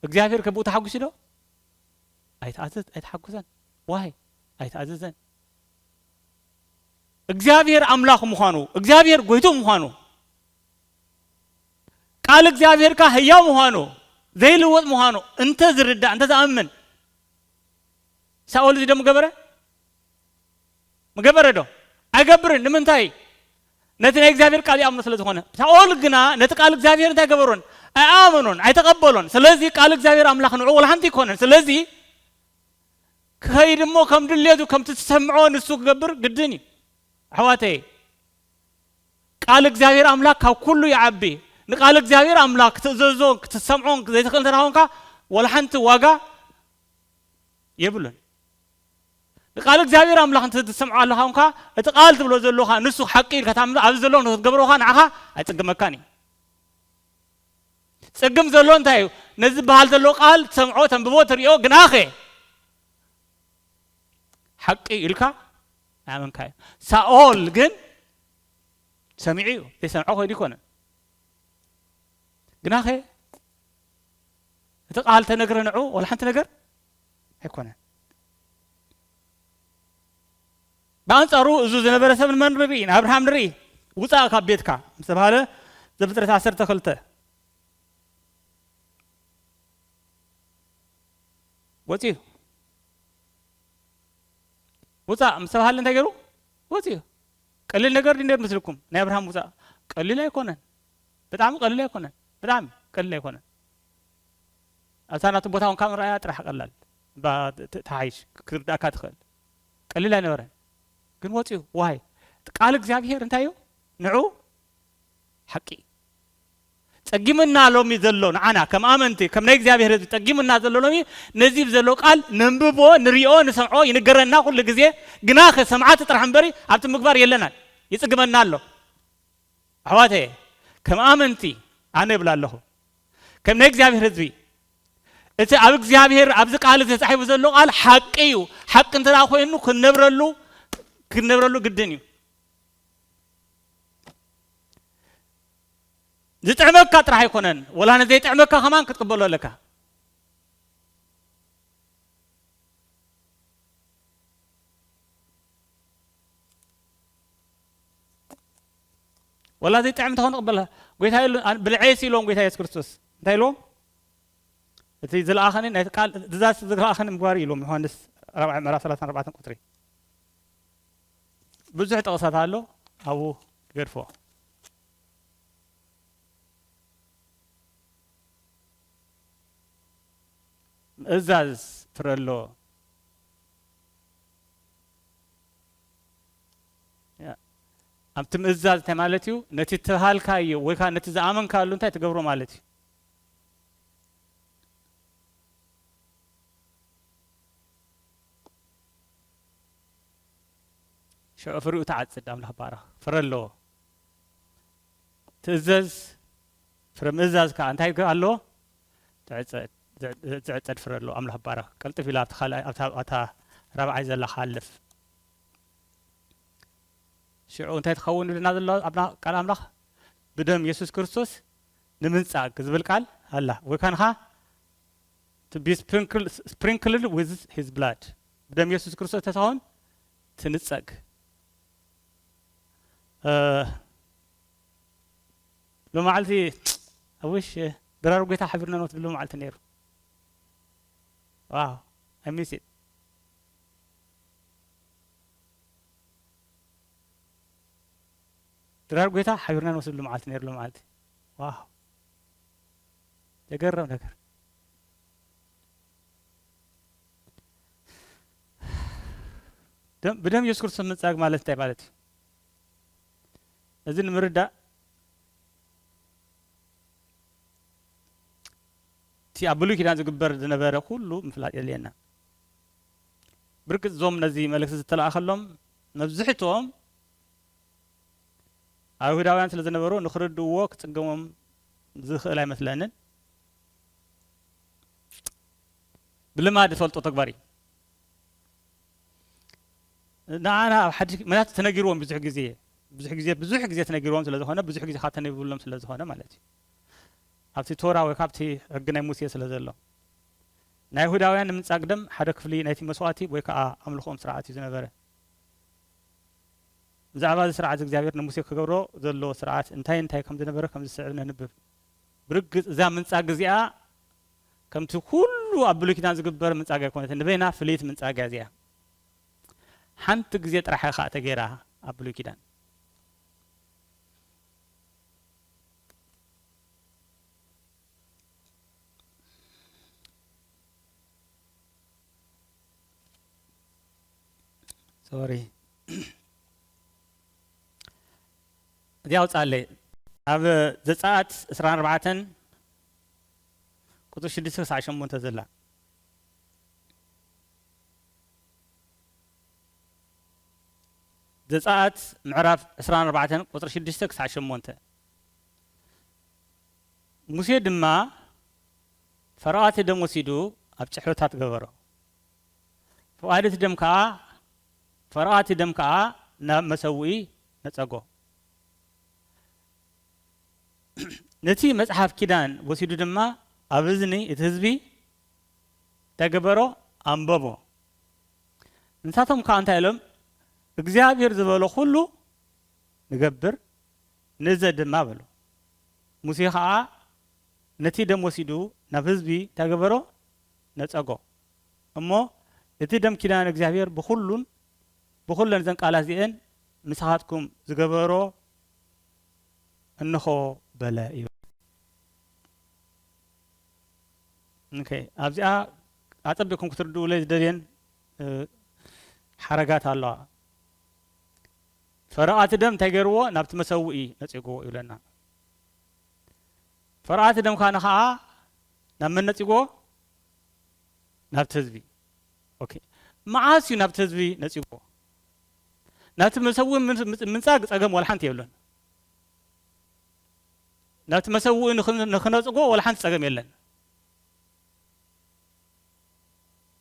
እግዚኣብሔር ከ ብኡ ተሓጒሱ ዶ? ኣይተኣዘዝ-፣ ኣይተሓጎሰን። ዋይ? ኣይተኣዘዘን። እግዚኣብሔር ኣምላኽ ምዃኑ፣ እግዚኣብሔር ጎይትኡ ምዃኑ፣ ቃል እግዚኣብሔር ከኣ ህያው ምዃኑ፣ ዘይልወጥ ምዃኑ እንተ ዝርዳእ፣ እንተ ዝኣምን፣ ሳኦል እዚ ዶ ምገበረ? ምገበረ ዶ? ኣይገብርን። ንምንታይ? ነቲ ናይ እግዚኣብሔር ቃል ይኣምኖ ስለ ዝኾነ። ሳኦል ግና ነቲ ቃል እግዚኣብሔር እንታይ ገበሮን? ኣይኣመኖን፣ ኣይተቐበሎን። ስለዚ ቃል እግዚኣብሔር ኣምላኽ ንዕኡ ወላ ሓንቲ ኣይኮነን። ስለዚ ክኸይድ እሞ ከም ድሌቱ፣ ከምቲ ዝሰምዖ ንሱ ክገብር ግድን እዩ። ኣሕዋተይ፣ ቃል እግዚኣብሔር ኣምላኽ ካብ ኩሉ ይዓቢ። ንቃል እግዚኣብሔር ኣምላኽ ክትእዘዞን ክትሰምዖን ዘይትኽእል እንተ ደኣ ኾንካ፣ ወላ ሓንቲ ዋጋ የብሉን። ንቃል እግዚኣብሔር ኣምላኽ እንተ ትሰምዖ ኣለኻ ኾንካ፣ እቲ ቃል ትብሎ ዘሎኻ ንሱ ሓቂ ኢልካ ትኣምኖ፣ ኣብዚ ዘሎ ንክትገብሮ ኸኣ ንዓኻ ኣይጽግመካን እዩ። ጽግም ዘሎ እንታይ እዩ? ነዚ ዝበሃል ዘሎ ቃል ትሰምዖ፣ ተንብቦ፣ ትሪኦ፣ ግናኸ ሓቂ ኢልካ ኣይኣመንካዮ። ሳኦል ግን ሰሚዑ እዩ፣ ዘይሰምዖ ኸይዱ ኣይኮነን። ግናኸ እቲ ቃል ተነግረ ንዑ፣ ወላ ሓንቲ ነገር ኣይኮነን። ብኣንጻሩ እዚ ዝነበረ ሰብ ንመን ንርኢ? ንኣብርሃም ንርኢ። "ውጻእ ካብ ቤትካ" ምስ ተባሃለ፣ ዘፍጥረት ዓሰርተ ክልተ። ወጺኡ። "ውጻእ" ምስ ተባሃለ እንታይ ገይሩ? ወጺኡ። ቀሊል ነገር ድዩ ነይሩ መስልኩም? ናይ ኣብርሃም ውጻእ ቀሊል ኣይኮነን። ብጣዕሚ ቀሊል ኣይኮነን። ብጣዕሚ ቀሊል ኣይኮነን። ኣብታ ናቱ ቦታ እውን ካብ ንረኣያ ጥራሕ ቀላል። እባ ት-፣ ት-፣ ተሓይሽ፣ ክትርዳእካ ትኽእል። ቀሊል ኣይነበረን። ግን ወጺኡ። ዋይ? ቃል እግዚኣብሔር እንታይ እዩ? ንዑ ሓቂ። ጸጊምና ሎሚ ዘሎ ንዓና ከም ኣመንቲ፣ ከም ናይ እግዚኣብሔር ህዝቢ ጸጊምና ዘሎ ሎሚ፣ ነዚ ዘሎ ቃል ነንብቦ፣ ንሪኦ፣ ንሰምዖ፣ ይንገረና ኩሉ ግዜ። ግናኸ ሰማዕቲ ጥራሕ እምበሪ ኣብቲ ምግባር የለናን። ይጽግመና ኣሎ። ኣሕዋተየ፣ ከም ኣመንቲ ኣነ እብል ኣለኹ፣ ከም ናይ እግዚኣብሔር ህዝቢ፣ እቲ ኣብ እግዚኣብሔር ኣብዚ ቃል ተጻሒፉ ዘሎ ቃል ሓቂ እዩ። ሓቂ እንተ ደኣ ኮይኑ ክንነብረሉ፣ ክንነብረሉ ግድን እዩ። ዝጥዕመካ ጥራሕ ኣይኮነን፣ ወላ ነዘይጥዕመካ ከማን ክትቅበሎ ኣለካ። ወላ ዘይጥዕም እንተኾነ ቅበላ። ጎይታ ኢሉ፣ ኣን-፣ ብልዐየሲ ኢሎም ጎይታ የሱስ ክርስቶስ። እንታይ ኢልዎም? እቲ ዝለኣኸኒ፣ ናይቲ ቃል፣ እዛ ዝለኣኸኒ ምግባር ኢልዎም፣ ዮሃንስ ራብዓይ ምዕራፍ ሰላሳን ኣርባዕተን ቁጽሪ። ብዙሕ ጥቕሳት ኣሎ፣ ኣብኡ ይገድፎ። ምእዛዝ ፍረ ኣለዎ። ያ። ኣብቲ ምእዛዝ እንታይ ማለት እዩ? ነቲ እተባሃልካዮ ወይ ከኣ ነቲ ዝኣመንካሉ እንታይ ትገብሮ ማለት እዩ? ሽዑ ፍሪኡ ትዓጽድ፣ ኣምላኽ ባረኽ። ፍረ ኣለዎ። ትእዘዝ፣ ፍረ ምእዛዝ ከኣ እንታይ ከ ኣለዎ? ትዕጸድ፣ ዝዕ-፣ ዝዕጸድ ፍረ ኣለዎ። ኣምላኽ ባረኽ። ቀልጥፍ ኢላ ኣብቲ ካልኣይ፣ ኣብታ፣ ኣብታ ራብዓይ ዘላ ክሓልፍ። ሽዑ እንታይ ትኸውን ኢሉና ዘሎ ኣብና-፣ ቃል ኣምላኽ? ብደም የሱስ ክርስቶስ ንምንጻግ ዝብል ቃል ኣላ። ወይ ካንኻ to be sprinkle-, sprinkled with his blood። ብደም የሱስ ክርስቶስ ተትኸውን ትንጸግ። እ፣ ሎማዓልቲ፣ I wish፣ ድራር ጎይታ ሓቢርና ንወስድሉ መዓልቲ ነይሩ። ዋው፣ I miss it። ድራር ጎይታ ሓቢርና ንወስድሉ መዓልቲ ነይሩ ሎማዓልቲ። ዋው፣ ዘገርም ነገር። ደም፣ ብደም የሱስ ክርስቶስ ምንጻግ ማለት እንታይ ማለት እዩ? እዚ ንምርዳእ፣ እቲ ኣብ ብሉይ ኪዳን ዝግበር ዝነበረ ኩሉ ምፍላጥ የድልየና። ብርግጽ እዞም ነዚ መልእኽቲ ዝተላእኸሎም መብዝሕትኦም ኣይሁዳውያን ስለ ዝነበሩ ንኽርድእዎ ክጽገሞም ዝኽእል ኣይመስለንን። ብልማድ ዝፈልጦ ተግባር እዩ። ንዓና ኣብ ሓድሽ ምኽንያት ተነጊርዎም ብዙሕ ግዜ፣ ብዙሕ ግዜ፣ ብዙሕ ግዜ ተነጊርዎም ስለ ዝኾነ፣ ብዙሕ ግዜ ካብ ተነቢብሎም ስለ ዝኾነ ማለት እዩ። ኣብቲ ቶራ ወይ ካብቲ ሕጊ ናይ ሙሴ ስለ ዘሎ። ናይ ይሁዳውያን ንምንጻግ ደም ሓደ ክፍሊ ናይቲ መስዋእቲ ወይ ከኣ ኣምልኾኦም ስርዓት እዩ ዝነበረ። ብዛዕባ እዚ ስርዓት እግዚኣብሔር ንሙሴ ክገብሮ ዘለዎ ስርዓት እንታይ እንታይ ከም ዝነበረ ከም ዝስዕብ ነንብብ። ብርግጽ እዛ ምንጻግ እዚኣ ከምቲ ኩሉ ኣብ ብሉይ ኪዳን ዝግበር ምንጻግ ኣይኮነትን። ንበይና ፍልይቲ ምንጻግ እያ እዚኣ። ሓንቲ ግዜ ጥራሕ እያ ኸኣ ተገይራ ኣብ ብሉይ ኪዳን። ሶሪ። እዚኣ ኣውፅኣለይ። ኣብ ዘፀኣት ዕስራን ኣርባዕተን ቁፅሪ ሽዱሽተ ክሳዕ ሸሞንተ ዘላ። ዘፀኣት ምዕራፍ ዕስራን ኣርባዕተን ቁፅሪ ሽዱሽተ ክሳዕ ሸሞንተ። ሙሴ ድማ ፈረቓቲ ደም ወሲዱ ኣብ ጭሕምታት ገበሮ። ፈቓዲ እቲ ደም ከኣ፣ ፈረቓቲ ደም ከኣ ናብ መሰውኢ ነጸጎ። ነቲ መጽሓፍ ኪዳን ወሲዱ ድማ ኣብ እዝኒ እቲ ህዝቢ እንታይ ገበሮ? ኣንበቦ። ንሳቶም ከኣ እንታይ ኢሎም? እግዚኣብሔር ዝበሎ ኩሉ ንገብር፣ ንእዘዝ ድማ በሉ። ሙሴ ኸኣ ነቲ ደም ወሲዱ ናብ ህዝቢ እንታይ ገበሮ? ነጸጎ። እሞ እቲ ደም ኪዳን እግዚኣብሔር ብኹሉን ብኹለን እዘን ቃላት እዚአን ምሳኻትኩም ዝገበሮ እንሆ በለ እዩ። ኦኬ፣ ኣብዚኣ ኣጸቢቕኩም ክትርድኡለይ ዝደልየን፣ እ፣ ሓረጋት ኣለዋ። ፈረቓቲ ደም እንታይ ገይርዎ? ናብቲ መሰውኢ ነጺግዎ ይብለና። ፈረቓቲ ደም ካነ ኸኣ ናብ መን ነጺግዎ? ናብቲ ህዝቢ። ኦኬ። መዓስ እዩ ናብቲ ህዝቢ ነጺግዎ? ናብቲ መሰውኢ ምን-፣ ምጽ-፣ ምንጻግ ጸገም ዋላ ሓንቲ የብሉን። ናብቲ መሰውኢ ንኽን-፣ ንኽነጽግዎ ዋላ ሓንቲ ጸገም የለን።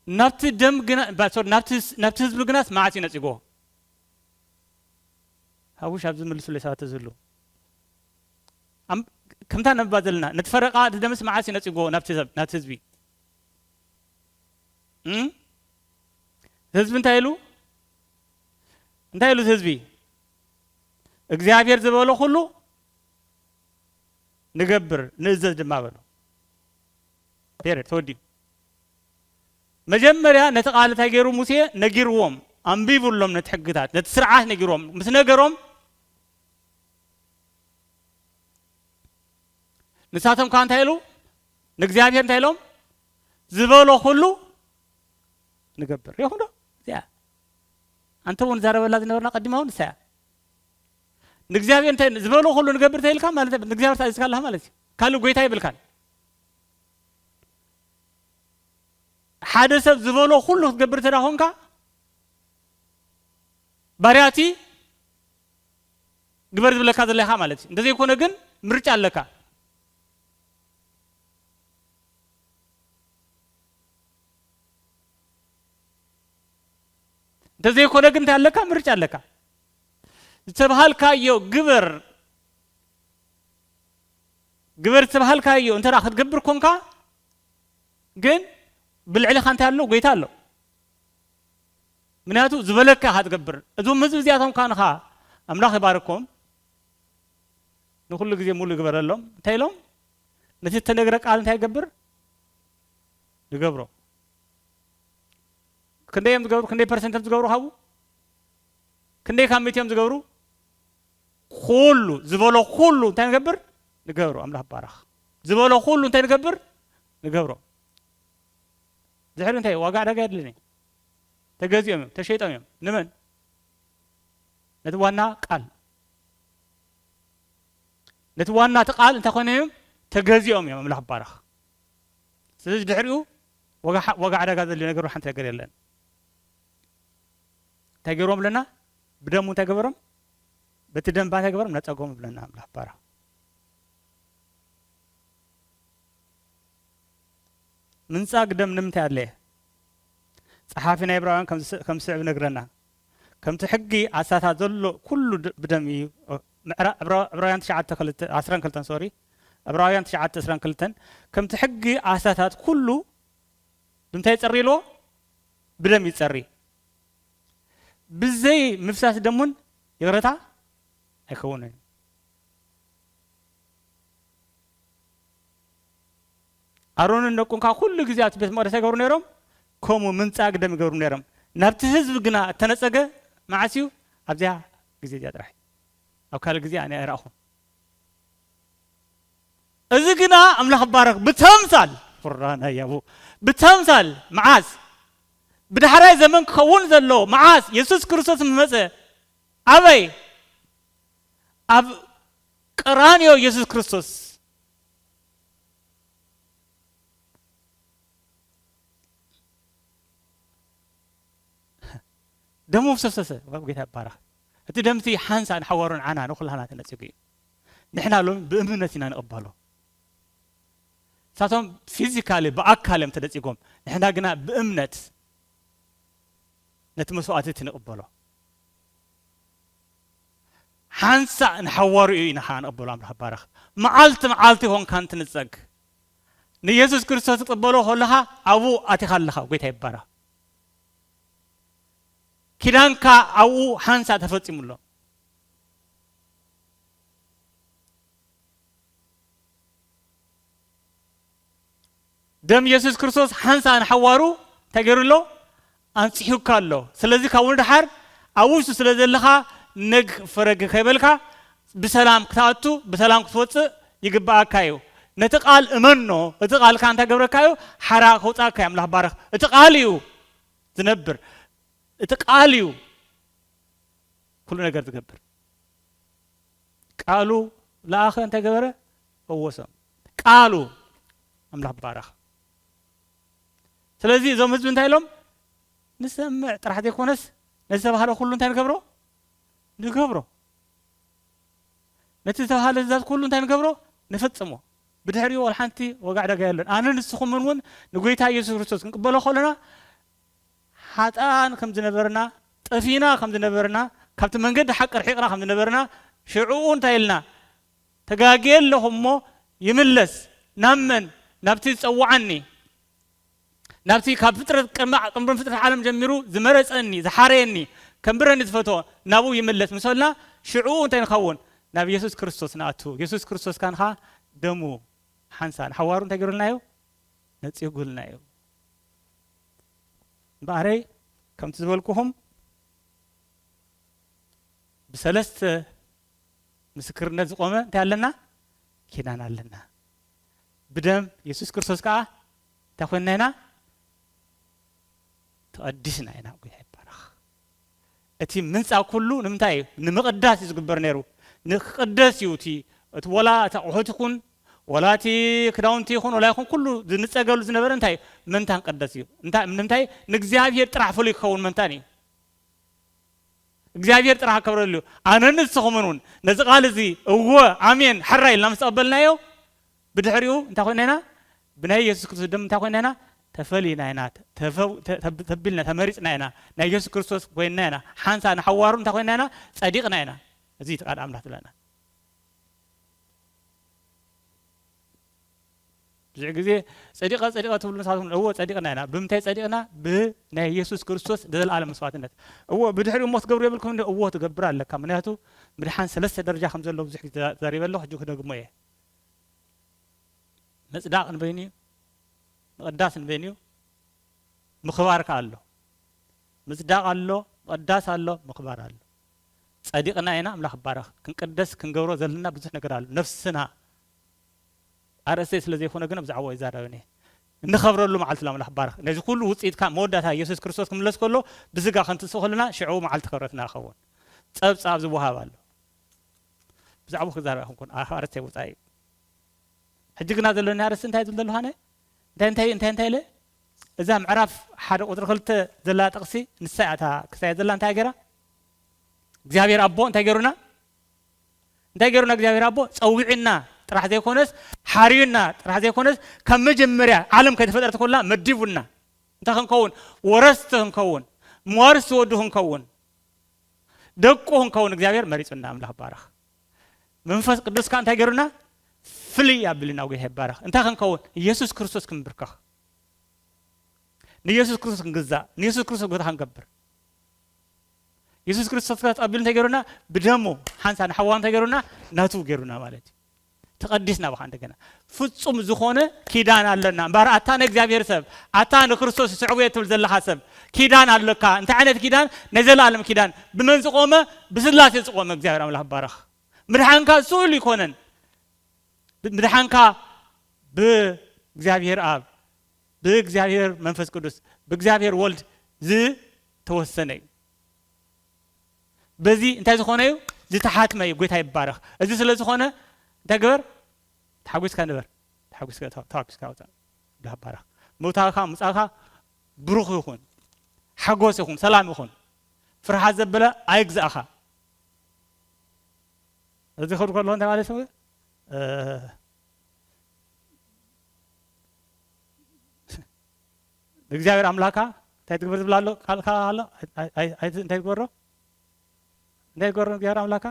ናብቲ ደም ግና ባ- ሶሪ፣ ናብቲ ናብቲ ህዝቢ ግናስ መዓስ እዩ ነጺጎ? ሓውሽ ኣብዚ መልሱለይ ሰባት ተዝህሉ። ኣም- ከምታ ነንብባ ዘለና ነቲ ፈረቓ እቲ ደምስ መዓስ እዩ ነጺጎ ናብቲ ሰብ ናብቲ ህዝቢ? እም? ህዝቢ እንታይ ኢሉ? እንታይ ኢሉ እቲ ህዝቢ? እግዚኣብሔር ዝበሎ ኩሉ ንገብር ንእዘዝ ድማ በሉ። ፔሬድ ተወዲኡ። መጀመርያ ነቲ ቃል እንታይ ገይሩ ሙሴ ነጊርዎም፣ ኣንቢቡሎም ነቲ ሕግታት ነቲ ስርዓት ነጊርዎም ምስ ነገሮም ንሳቶም ከዓ እንታይ ኢሉ ንእግዚኣብሔር እንታይ ኢሎም ዝበሎ ኩሉ ንገብር ይኹም ዶ እዚኣ ኣንተ እውን ዛረበላ ዝነበርና ቀዲማ እውን ንሳያ ንእግዚኣብሔር እንታይ ዝበሎ ኩሉ ንገብር ተይልካ ማለት ንእግዚኣብሔር ታዚዝካ ኣለካ ማለት እዩ ካልእ ጎይታ ይብልካን ሓደ ሰብ ዝበሎ ኩሉ ክትገብር ተዳ ኮንካ ባርያቲ ግበር ዝብለካ ዘለካ ማለት እዩ እንተዘይኮነ ግን ምርጫ ኣለካ እንተዘይኮነ ግን እንታይ ኣለካ ምርጫ ኣለካ ዝተባሃልካዮ ግበር ግበር ዝተባሃልካዮ እንተ ክትገብር ኮንካ ግን ብልዕልኻ እንታይ ኣሎ ጎይታ ኣሎ ምክንያቱ ዝበለካ ኢኻ ትገብር እዞም ህዝቢ እዚኣቶም ካንኻ ኣምላኽ ይባርኮም ንኩሉ ግዜ ሙሉ ግበረሎም እንታይ ኢሎም ነቲ እተነግረ ቃል እንታይ ይገብር ንገብሮ ክንደይ እዮም ዝገብሩ ክንደይ ፐርሰንት እዮም ዝገብሩ ካብኡ ክንደይ ካብ ሚእቲ እዮም ዝገብሩ ኩሉ ዝበሎ ኩሉ እንታይ ንገብር ንገብሮ ኣምላኽ ባረኽ ዝበሎ ኩሉ እንታይ ንገብር ንገብሮ ድሕሪ እንታይ ዋጋ ዕዳጋ የድልን እዩ ተገዚኦም እዮም ተሸይጦም እዮም ንመን ነቲ ዋና ቃል ነቲ ዋና እቲ ቃል እንታይ ኮይኖም እዮም ተገዚኦም እዮም ኣምላኽ ባረኽ ስለዚ ድሕሪኡ ዋጋ ዕዳጋ ዘድልዮ ነገር ሓንቲ ነገር የለን እንታይ ገይሮም ብለና ብደሙ እንታይ ገበሮም በቲ ደንባ እንታይ ገበሮም ነፀጎም ብለና ኣምላኽ ባረኽ ምንጻግ ደም ንምንታይ ኣድለየ? ጸሓፊ ናይ ዕብራውያን ከም ዝስዕብ ነግረና። ከምቲ ሕጊ ዓሳታት ዘሎ ኩሉ ብደም እዩ። ዕብራውያን ትሽዓተ ክልተ ዓስራን ክልተን ሶሪ ዕብራውያን ትሽዓተ ዓስራን ክልተን ከምቲ ሕጊ ዓሳታት ኩሉ ብምንታይ ይጸሪ ኢልዎ? ብደም ይጸሪ። ብዘይ ምፍሳስ ደሙን ይቕረታ ኣይከውንን። ኣሮንን ደቁን ከዓ ኩሉ ግዜ ኣብቲ ቤት መቕደስ ይገብሩ ነይሮም። ከምኡ ምንጻግ ደም ይገብሩ ነይሮም። ናብቲ ህዝቢ ግና እተነጸገ መዓስ እዩ? ኣብዚኣ ግዜ እዚኣ ጥራሕ። ኣብ ካልእ ግዜ ኣነ ኣይረኣኹን። እዚ ግና ኣምላኽ ባረክ ብተምሳል ፍራና ያቡ ብተምሳል መዓስ ብዳሕራይ ዘመን ክኸውን ዘሎ መዓስ የሱስ ክርስቶስ ምስ መጸ ኣበይ ኣብ ቀራንዮ የሱስ ክርስቶስ ደሙ ፈሰሰ። ዋው ጌታ ይባረክ። እቲ ደምቲ ሓንሳ ንሓዋሩ ንዓና ንኩላና ተነጺጉ እዩ። ንሕና ሎሚ ብእምነት ኢና ንቕበሎ። ንሳቶም ፊዚካሊ ብኣካል እዮም ተነጺጎም። ንሕና ግና ብእምነት ነቲ መስዋእቲ እቲ ንቕበሎ። ሓንሳእ ንሓዋሩ እዩ ኢና ከዓ ንቕበሎ። ኣምላኽ ይባረኽ። መዓልቲ መዓልቲ ኾንካ እንትንጸግ ንየሱስ ክርስቶስ ትቕበሎ ከለኻ ኣብኡ ኣቲኻ ኣለኻ። ጎይታ ይባረኽ። ኪዳንካ ኣብኡ ሓንሳእ ተፈጺሙ ኣሎ። ደም የሱስ ክርስቶስ ሓንሳእ ንሓዋሩ እንታይ ገይሩ ኣሎ? ኣንጺሑካ ኣሎ። ስለዚ ካብኡ ንደሓር ኣብ ውሽጡ ስለ ዘለኻ ነግ ፈረግ ከይበልካ ብሰላም ክትኣቱ ብሰላም ክትወጽእ ይግብኣካ እዩ። ነቲ ቃል እመኖ። እቲ ቃል ከኣ እንታይ ገብረካ እዩ? ሓራ ከውጽኣካ እዩ። ኣምላኽ ባርኽ። እቲ ቃል እዩ ዝነብር። እቲ ቃል እዩ ኩሉ ነገር ዝገብር። ቃሉ ለኣኸ እንታይ ገበረ? ፈወሶም። ቃሉ ኣምላኽ ባረኽ። ስለዚ እዞም ህዝቢ እንታይ ኢሎም? ንሰምዕ ጥራሕ ዘይኮነስ ነቲ ዝተባህለ ኩሉ እንታይ ንገብሮ? ንገብሮ። ነቲ ዝተባህለ ትእዛዝ ኩሉ እንታይ ንገብሮ? ንፍጽሞ። ብድሕሪኡ ወላ ሓንቲ ዋጋ ዕዳጋ የለን። ኣነ ንስኹምን እውን ንጎይታ ኢየሱስ ክርስቶስ ክንቅበሎ ከለና ሓጥኣን ከም ዝነበርና፣ ጠፊና ከም ዝነበርና፣ ካብቲ መንገዲ ሓቂ ርሒቕና ከም ዝነበርና፣ ሽዕኡ እንታይ ኢልና? ተጋግየ ኣለኹ እሞ ይምለስ። ናብ መን? ናብቲ ዝጸውዓኒ፣ ናብቲ ካብ ፍጥረት፣ ቅድሚ፣ ቅድሚ ፍጥረት ዓለም ጀሚሩ ዝመረጸኒ፣ ዝሓረየኒ፣ ከንብረኒ ዝፈትዎ፣ ናብኡ ይምለስ ምስ በልና፣ ሽዕኡ እንታይ ንኸውን? ናብ የሱስ ክርስቶስ ንኣቱ። የሱስ ክርስቶስ ካንኻ ደሙ ሓንሳ ንሓዋሩ እንታይ ገይሩልና እዩ? ነጺጉልና እዩ። እምበኣረይ፣ ከምቲ ዝበልኩኹም፣ ብሰለስተ ምስክርነት ዝቖመ እንታይ ኣለና? ኪዳን ኣለና። ብደም የሱስ ክርስቶስ ከኣ እንታይ ኮይንና ኢና? ተቐዲስና ኢና። ጎይታ ይባረኽ። እቲ ምንጻግ ኩሉ ንምንታይ እዩ? ንምቕዳስ እዩ ዝግበር ነይሩ። ንክቕደስ እዩ። እቲ፣ እቲ ወላ እቲ ኣቑሑት ይኹን፣ ወላ እቲ ክዳውንቲ ይኹን፣ ወላ ይኹን ኩሉ ዝንጸገሉ ዝነበረ እንታይ እዩ? ምእንታን ቅደስ እዩ። እንታይ፣ ንምንታይ? ንእግዚኣብሔር ጥራሕ ፍሉይ ክኸውን ምእንታን እዩ። እግዚኣብሔር ጥራሕ ክብረሉ እዩ። ኣነን ንስኹምን እውን ነዚ ቃል እዚ እወ፣ ኣሜን፣ ሕራይ ኢልና ምስ ተቐበልናዮ፣ ብድሕሪኡ እንታይ ኮይንና ኢና? ብናይ የሱስ ክርስቶስ ደም እንታይ ኮይንና ኢና? ተፈሊና ኢና፣ ተፈው-፣ ተ-፣ ተብ-፣ ተቢልና፣ ተመሪጽና ኢና፣ ናይ የሱስ ክርስቶስ ኮይንና ኢና፣ ሓንሳ ንሓዋሩ እንታይ ኮይንና ኢና? ጸዲቕና ኢና። እዚ እቲ ቃል ኣምላኽ ትብለና። ብዙሕ ግዜ ጸዲቐ፣ ጸዲቐ ትብሉ ንሳትኩም፣ እዎ፣ ጸዲቕና ኢና። ብምንታይ ጸዲቕና? ብናይ የሱስ ክርስቶስ ዘለኣለም መስዋዕትነት። እዎ፣ ብድሕሪኡ እሞ ትገብሩ የብልኩም እንዲ? እዎ፣ ትገብር ኣለካ። ምክንያቱ ምድሓን ሰለስተ ደረጃ ከም ዘለዎ ብዙሕ ግዜ ተዛሪበ ኣለኹ፣ ሕጂ ክደግሞ እየ። ምጽዳቕ ንበይኑ እዩ፣ ምቕዳስ ንበይኑ እዩ፣ ምኽባር ከኣ ኣሎ። ምጽዳቕ ኣሎ፣ ምቕዳስ ኣሎ፣ ምኽባር ኣሎ። ጸዲቕና ኢና፣ ኣምላኽ ይባረኽ። ክንቅደስ፣ ክንገብሮ ዘለና ብዙሕ ነገር ኣሎ። ነፍስና ኣርእስተይ ስለ ዘይኮነ ግን ብዛዕባኡ ይዛረብን እየ። እንኸብረሉ መዓልቲ ኣምላኽ ይባረኽ። ነዚ ኩሉ ውጽኢትካ መወዳእታ የሱስ ክርስቶስ ክምለስ ከሎ ብስጋ ክንትስእ ከለና ሽዑ መዓልቲ ክብረትና ክኸውን። ጸብጻብ ዝወሃብ ኣሎ። ብዛዕባኡ ክዛረብ ኣይኮንኩን። ኣርእስተይ ወጻኢ እዩ። ሕጂ ግና ዘለኒ ኣርእስቲ እንታይ ዝብል ዘለኹ ኣነ? እንታይ፣ እንታይ፣ እንታይ፣ እንታይ ኢለ? እዛ ምዕራፍ ሓደ ቁጽሪ ክልተ ዘላ ጥቕሲ ንሳ እያ እታ ክሳየ ዘላ እንታይ ገይራ? እግዚኣብሔር ኣቦ እንታይ ገይሩና? እንታይ ገይሩና እግዚኣብሔር ኣቦ? ጸዊዑና ጥራሕ ዘይኮነስ፣ ሓርዩና ጥራሕ ዘይኮነስ፣ ካብ መጀመርያ ዓለም ከይተፈጠረት ኮላ መዲቡና። እንታይ ክንከውን? ወረስቲ ክንከውን፣ መዋርስቲ ወዱ ክንከውን፣ ደቁ ክንከውን እግዚኣብሔር መሪጹና። ኣምላኽ ይባረኽ። መንፈስ ቅዱስ ከኣ እንታይ ገይሩና? ፍልይ ኣቢሉና። ጎይታ ይባረኽ። እንታይ ክንከውን? ኢየሱስ ክርስቶስ ክንብርከኽ፣ ንኢየሱስ ክርስቶስ ክንግዛእ፣ ንኢየሱስ ክርስቶስ ጎይታ ክንገብር። ኢየሱስ ክርስቶስ ከኣ ተቐቢሉ እንታይ ገይሩና? ብደሙ ሓንሳ ንሓዋ እንታይ ገይሩና? ናቱ ገይሩና ማለት እዩ። ተቐዲስና ብኻ እንደገና። ፍጹም ዝኾነ ኪዳን ኣለና። እምበኣር ኣታ ንእግዚኣብሔር ሰብ፣ ኣታ ንክርስቶስ ይስዕቦ እየ ትብል ዘለኻ ሰብ፣ ኪዳን ኣለካ። እንታይ ዓይነት ኪዳን? ናይ ዘለኣለም ኪዳን። ብመን ዝቖመ? ብስላሴ ዝቖመ። እግዚኣብሔር ኣምላኽ ይባረኽ። ምድሓንካ ስኡል ይኮነን። ምድሓንካ ብእግዚኣብሔር ኣብ፣ ብእግዚኣብሔር መንፈስ ቅዱስ፣ ብእግዚኣብሔር ወልድ ዝተወሰነ እዩ። በዚ እንታይ ዝኾነ እዩ? ዝተሓትመ እዩ። ጎይታ ይባረኽ። እዚ ስለ ዝኾነ እንታይ ግበር? ተሓጒስካ ንበር። ተሓጒስካ፣ ተሓጒስካ ውጻእ። ኣምላኽ ይባረኽ። ምውታእካ፣ ምጻእካ ብሩኽ ይኹን፣ ሓጎስ ይኹን፣ ሰላም ይኹን። ፍርሃት ዘበለ ኣይግዛእኻ። እዚ ክብል ከሎ እንታይ ማለት እዩ? እ፣ ንእግዚኣብሔር ኣምላካ እንታይ ትግበር ዝብል ኣሎ? ቃልካ ኣሎ? ኣይ-፣ ኣይ-፣ ኣይ-፣ እንታይ ትግበሮ? እንታይ ትግበሮ ንእግዚኣብሔር ኣምላካ?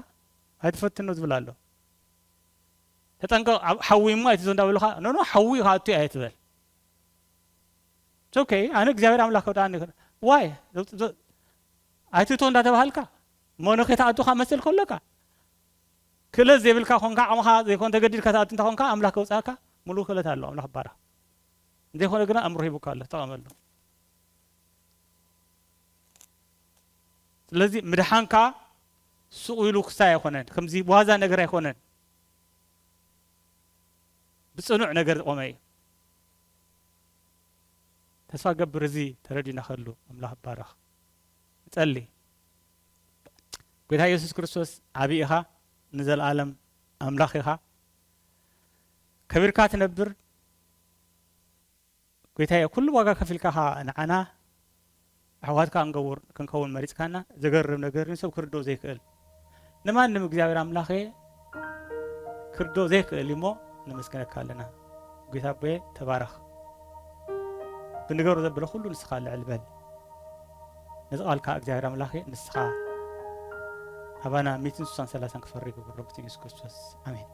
ኣይትፈትኖ ዝብል ኣሎ። ተጠንቀቕ፣ ኣብ-፣ ሓዊ እሞ ኣይትእቶ እንዳበሉኻ፣ ኖ፣ ኖ፣ ሓዊ ክኣቱ እየ ኣይትበል። It's okay፣ ኣነ እግዚኣብሔር ኣምላኽ ከውድኣኒ ይኽእል። ዋይ? ዘ-፣ ዘ-፣ ኣይትእቶ እንዳተባሃልካ፣ እሞ ንኸይትኣቱ ካብ መሰል ከሎካ፣ ክእለት ዘይብልካ ኮንካ፣ ዓቕምኻ ዘይኮን ተገዲድካ ትኣቱ እንተኾንካ፣ ኣምላኽ ከውጽኣካ ሙሉእ ክእለት ኣለዎ። ኣምላኽ ይባረኽ። እንተይኮነ ግና ኣእምሮ ሂቡካ ኣሎ፣ ተጠቐመሉ። ስለዚ ምድሓንካ ሱቕ ኢሉ ክሳይ ኣይኮነን፣ ከምዚ ዋዛ ነገር ኣይኮነን። ብጽኑዕ ነገር ዝቖመ እዩ። ተስፋ ገብር እዚ ተረዲእና ከሉ ኣምላኽ ይባረኽ። ንጸሊ። ጎይታ የሱስ ክርስቶስ ዓቢ ኢኻ፣ ንዘለኣለም ኣምላኽ ኢኻ። ከቢርካ ትነብር፣ ጎይታየ፣ ኩሉ ዋጋ ከፊልካ ኸኣ ንዓና ኣሕዋትካ ክንገብር፣ ክንከውን መሪጽካና። ዘገርም ነገር፣ ንሰብ ክርድኦ ዘይክእል፣ ንማንም እግዚኣብሔር ኣምላኸ ክርድኦ ዘይክእል እሞ ነመስግነካ ኣለና። ጎይታ ኣቦየ፣ ተባረኽ። ብንገሮ ዘበለ ኩሉ ንስኻ ልዕል በል። ነዚ ቃልካ እግዚኣብሔር ኣምላኸ ንስኻ ኣባና ሚትን ስሳን ሰላሳን ክፈሪ ግብር ብክርስቶስ ኢየሱስ ክርስቶስ ኣሜን።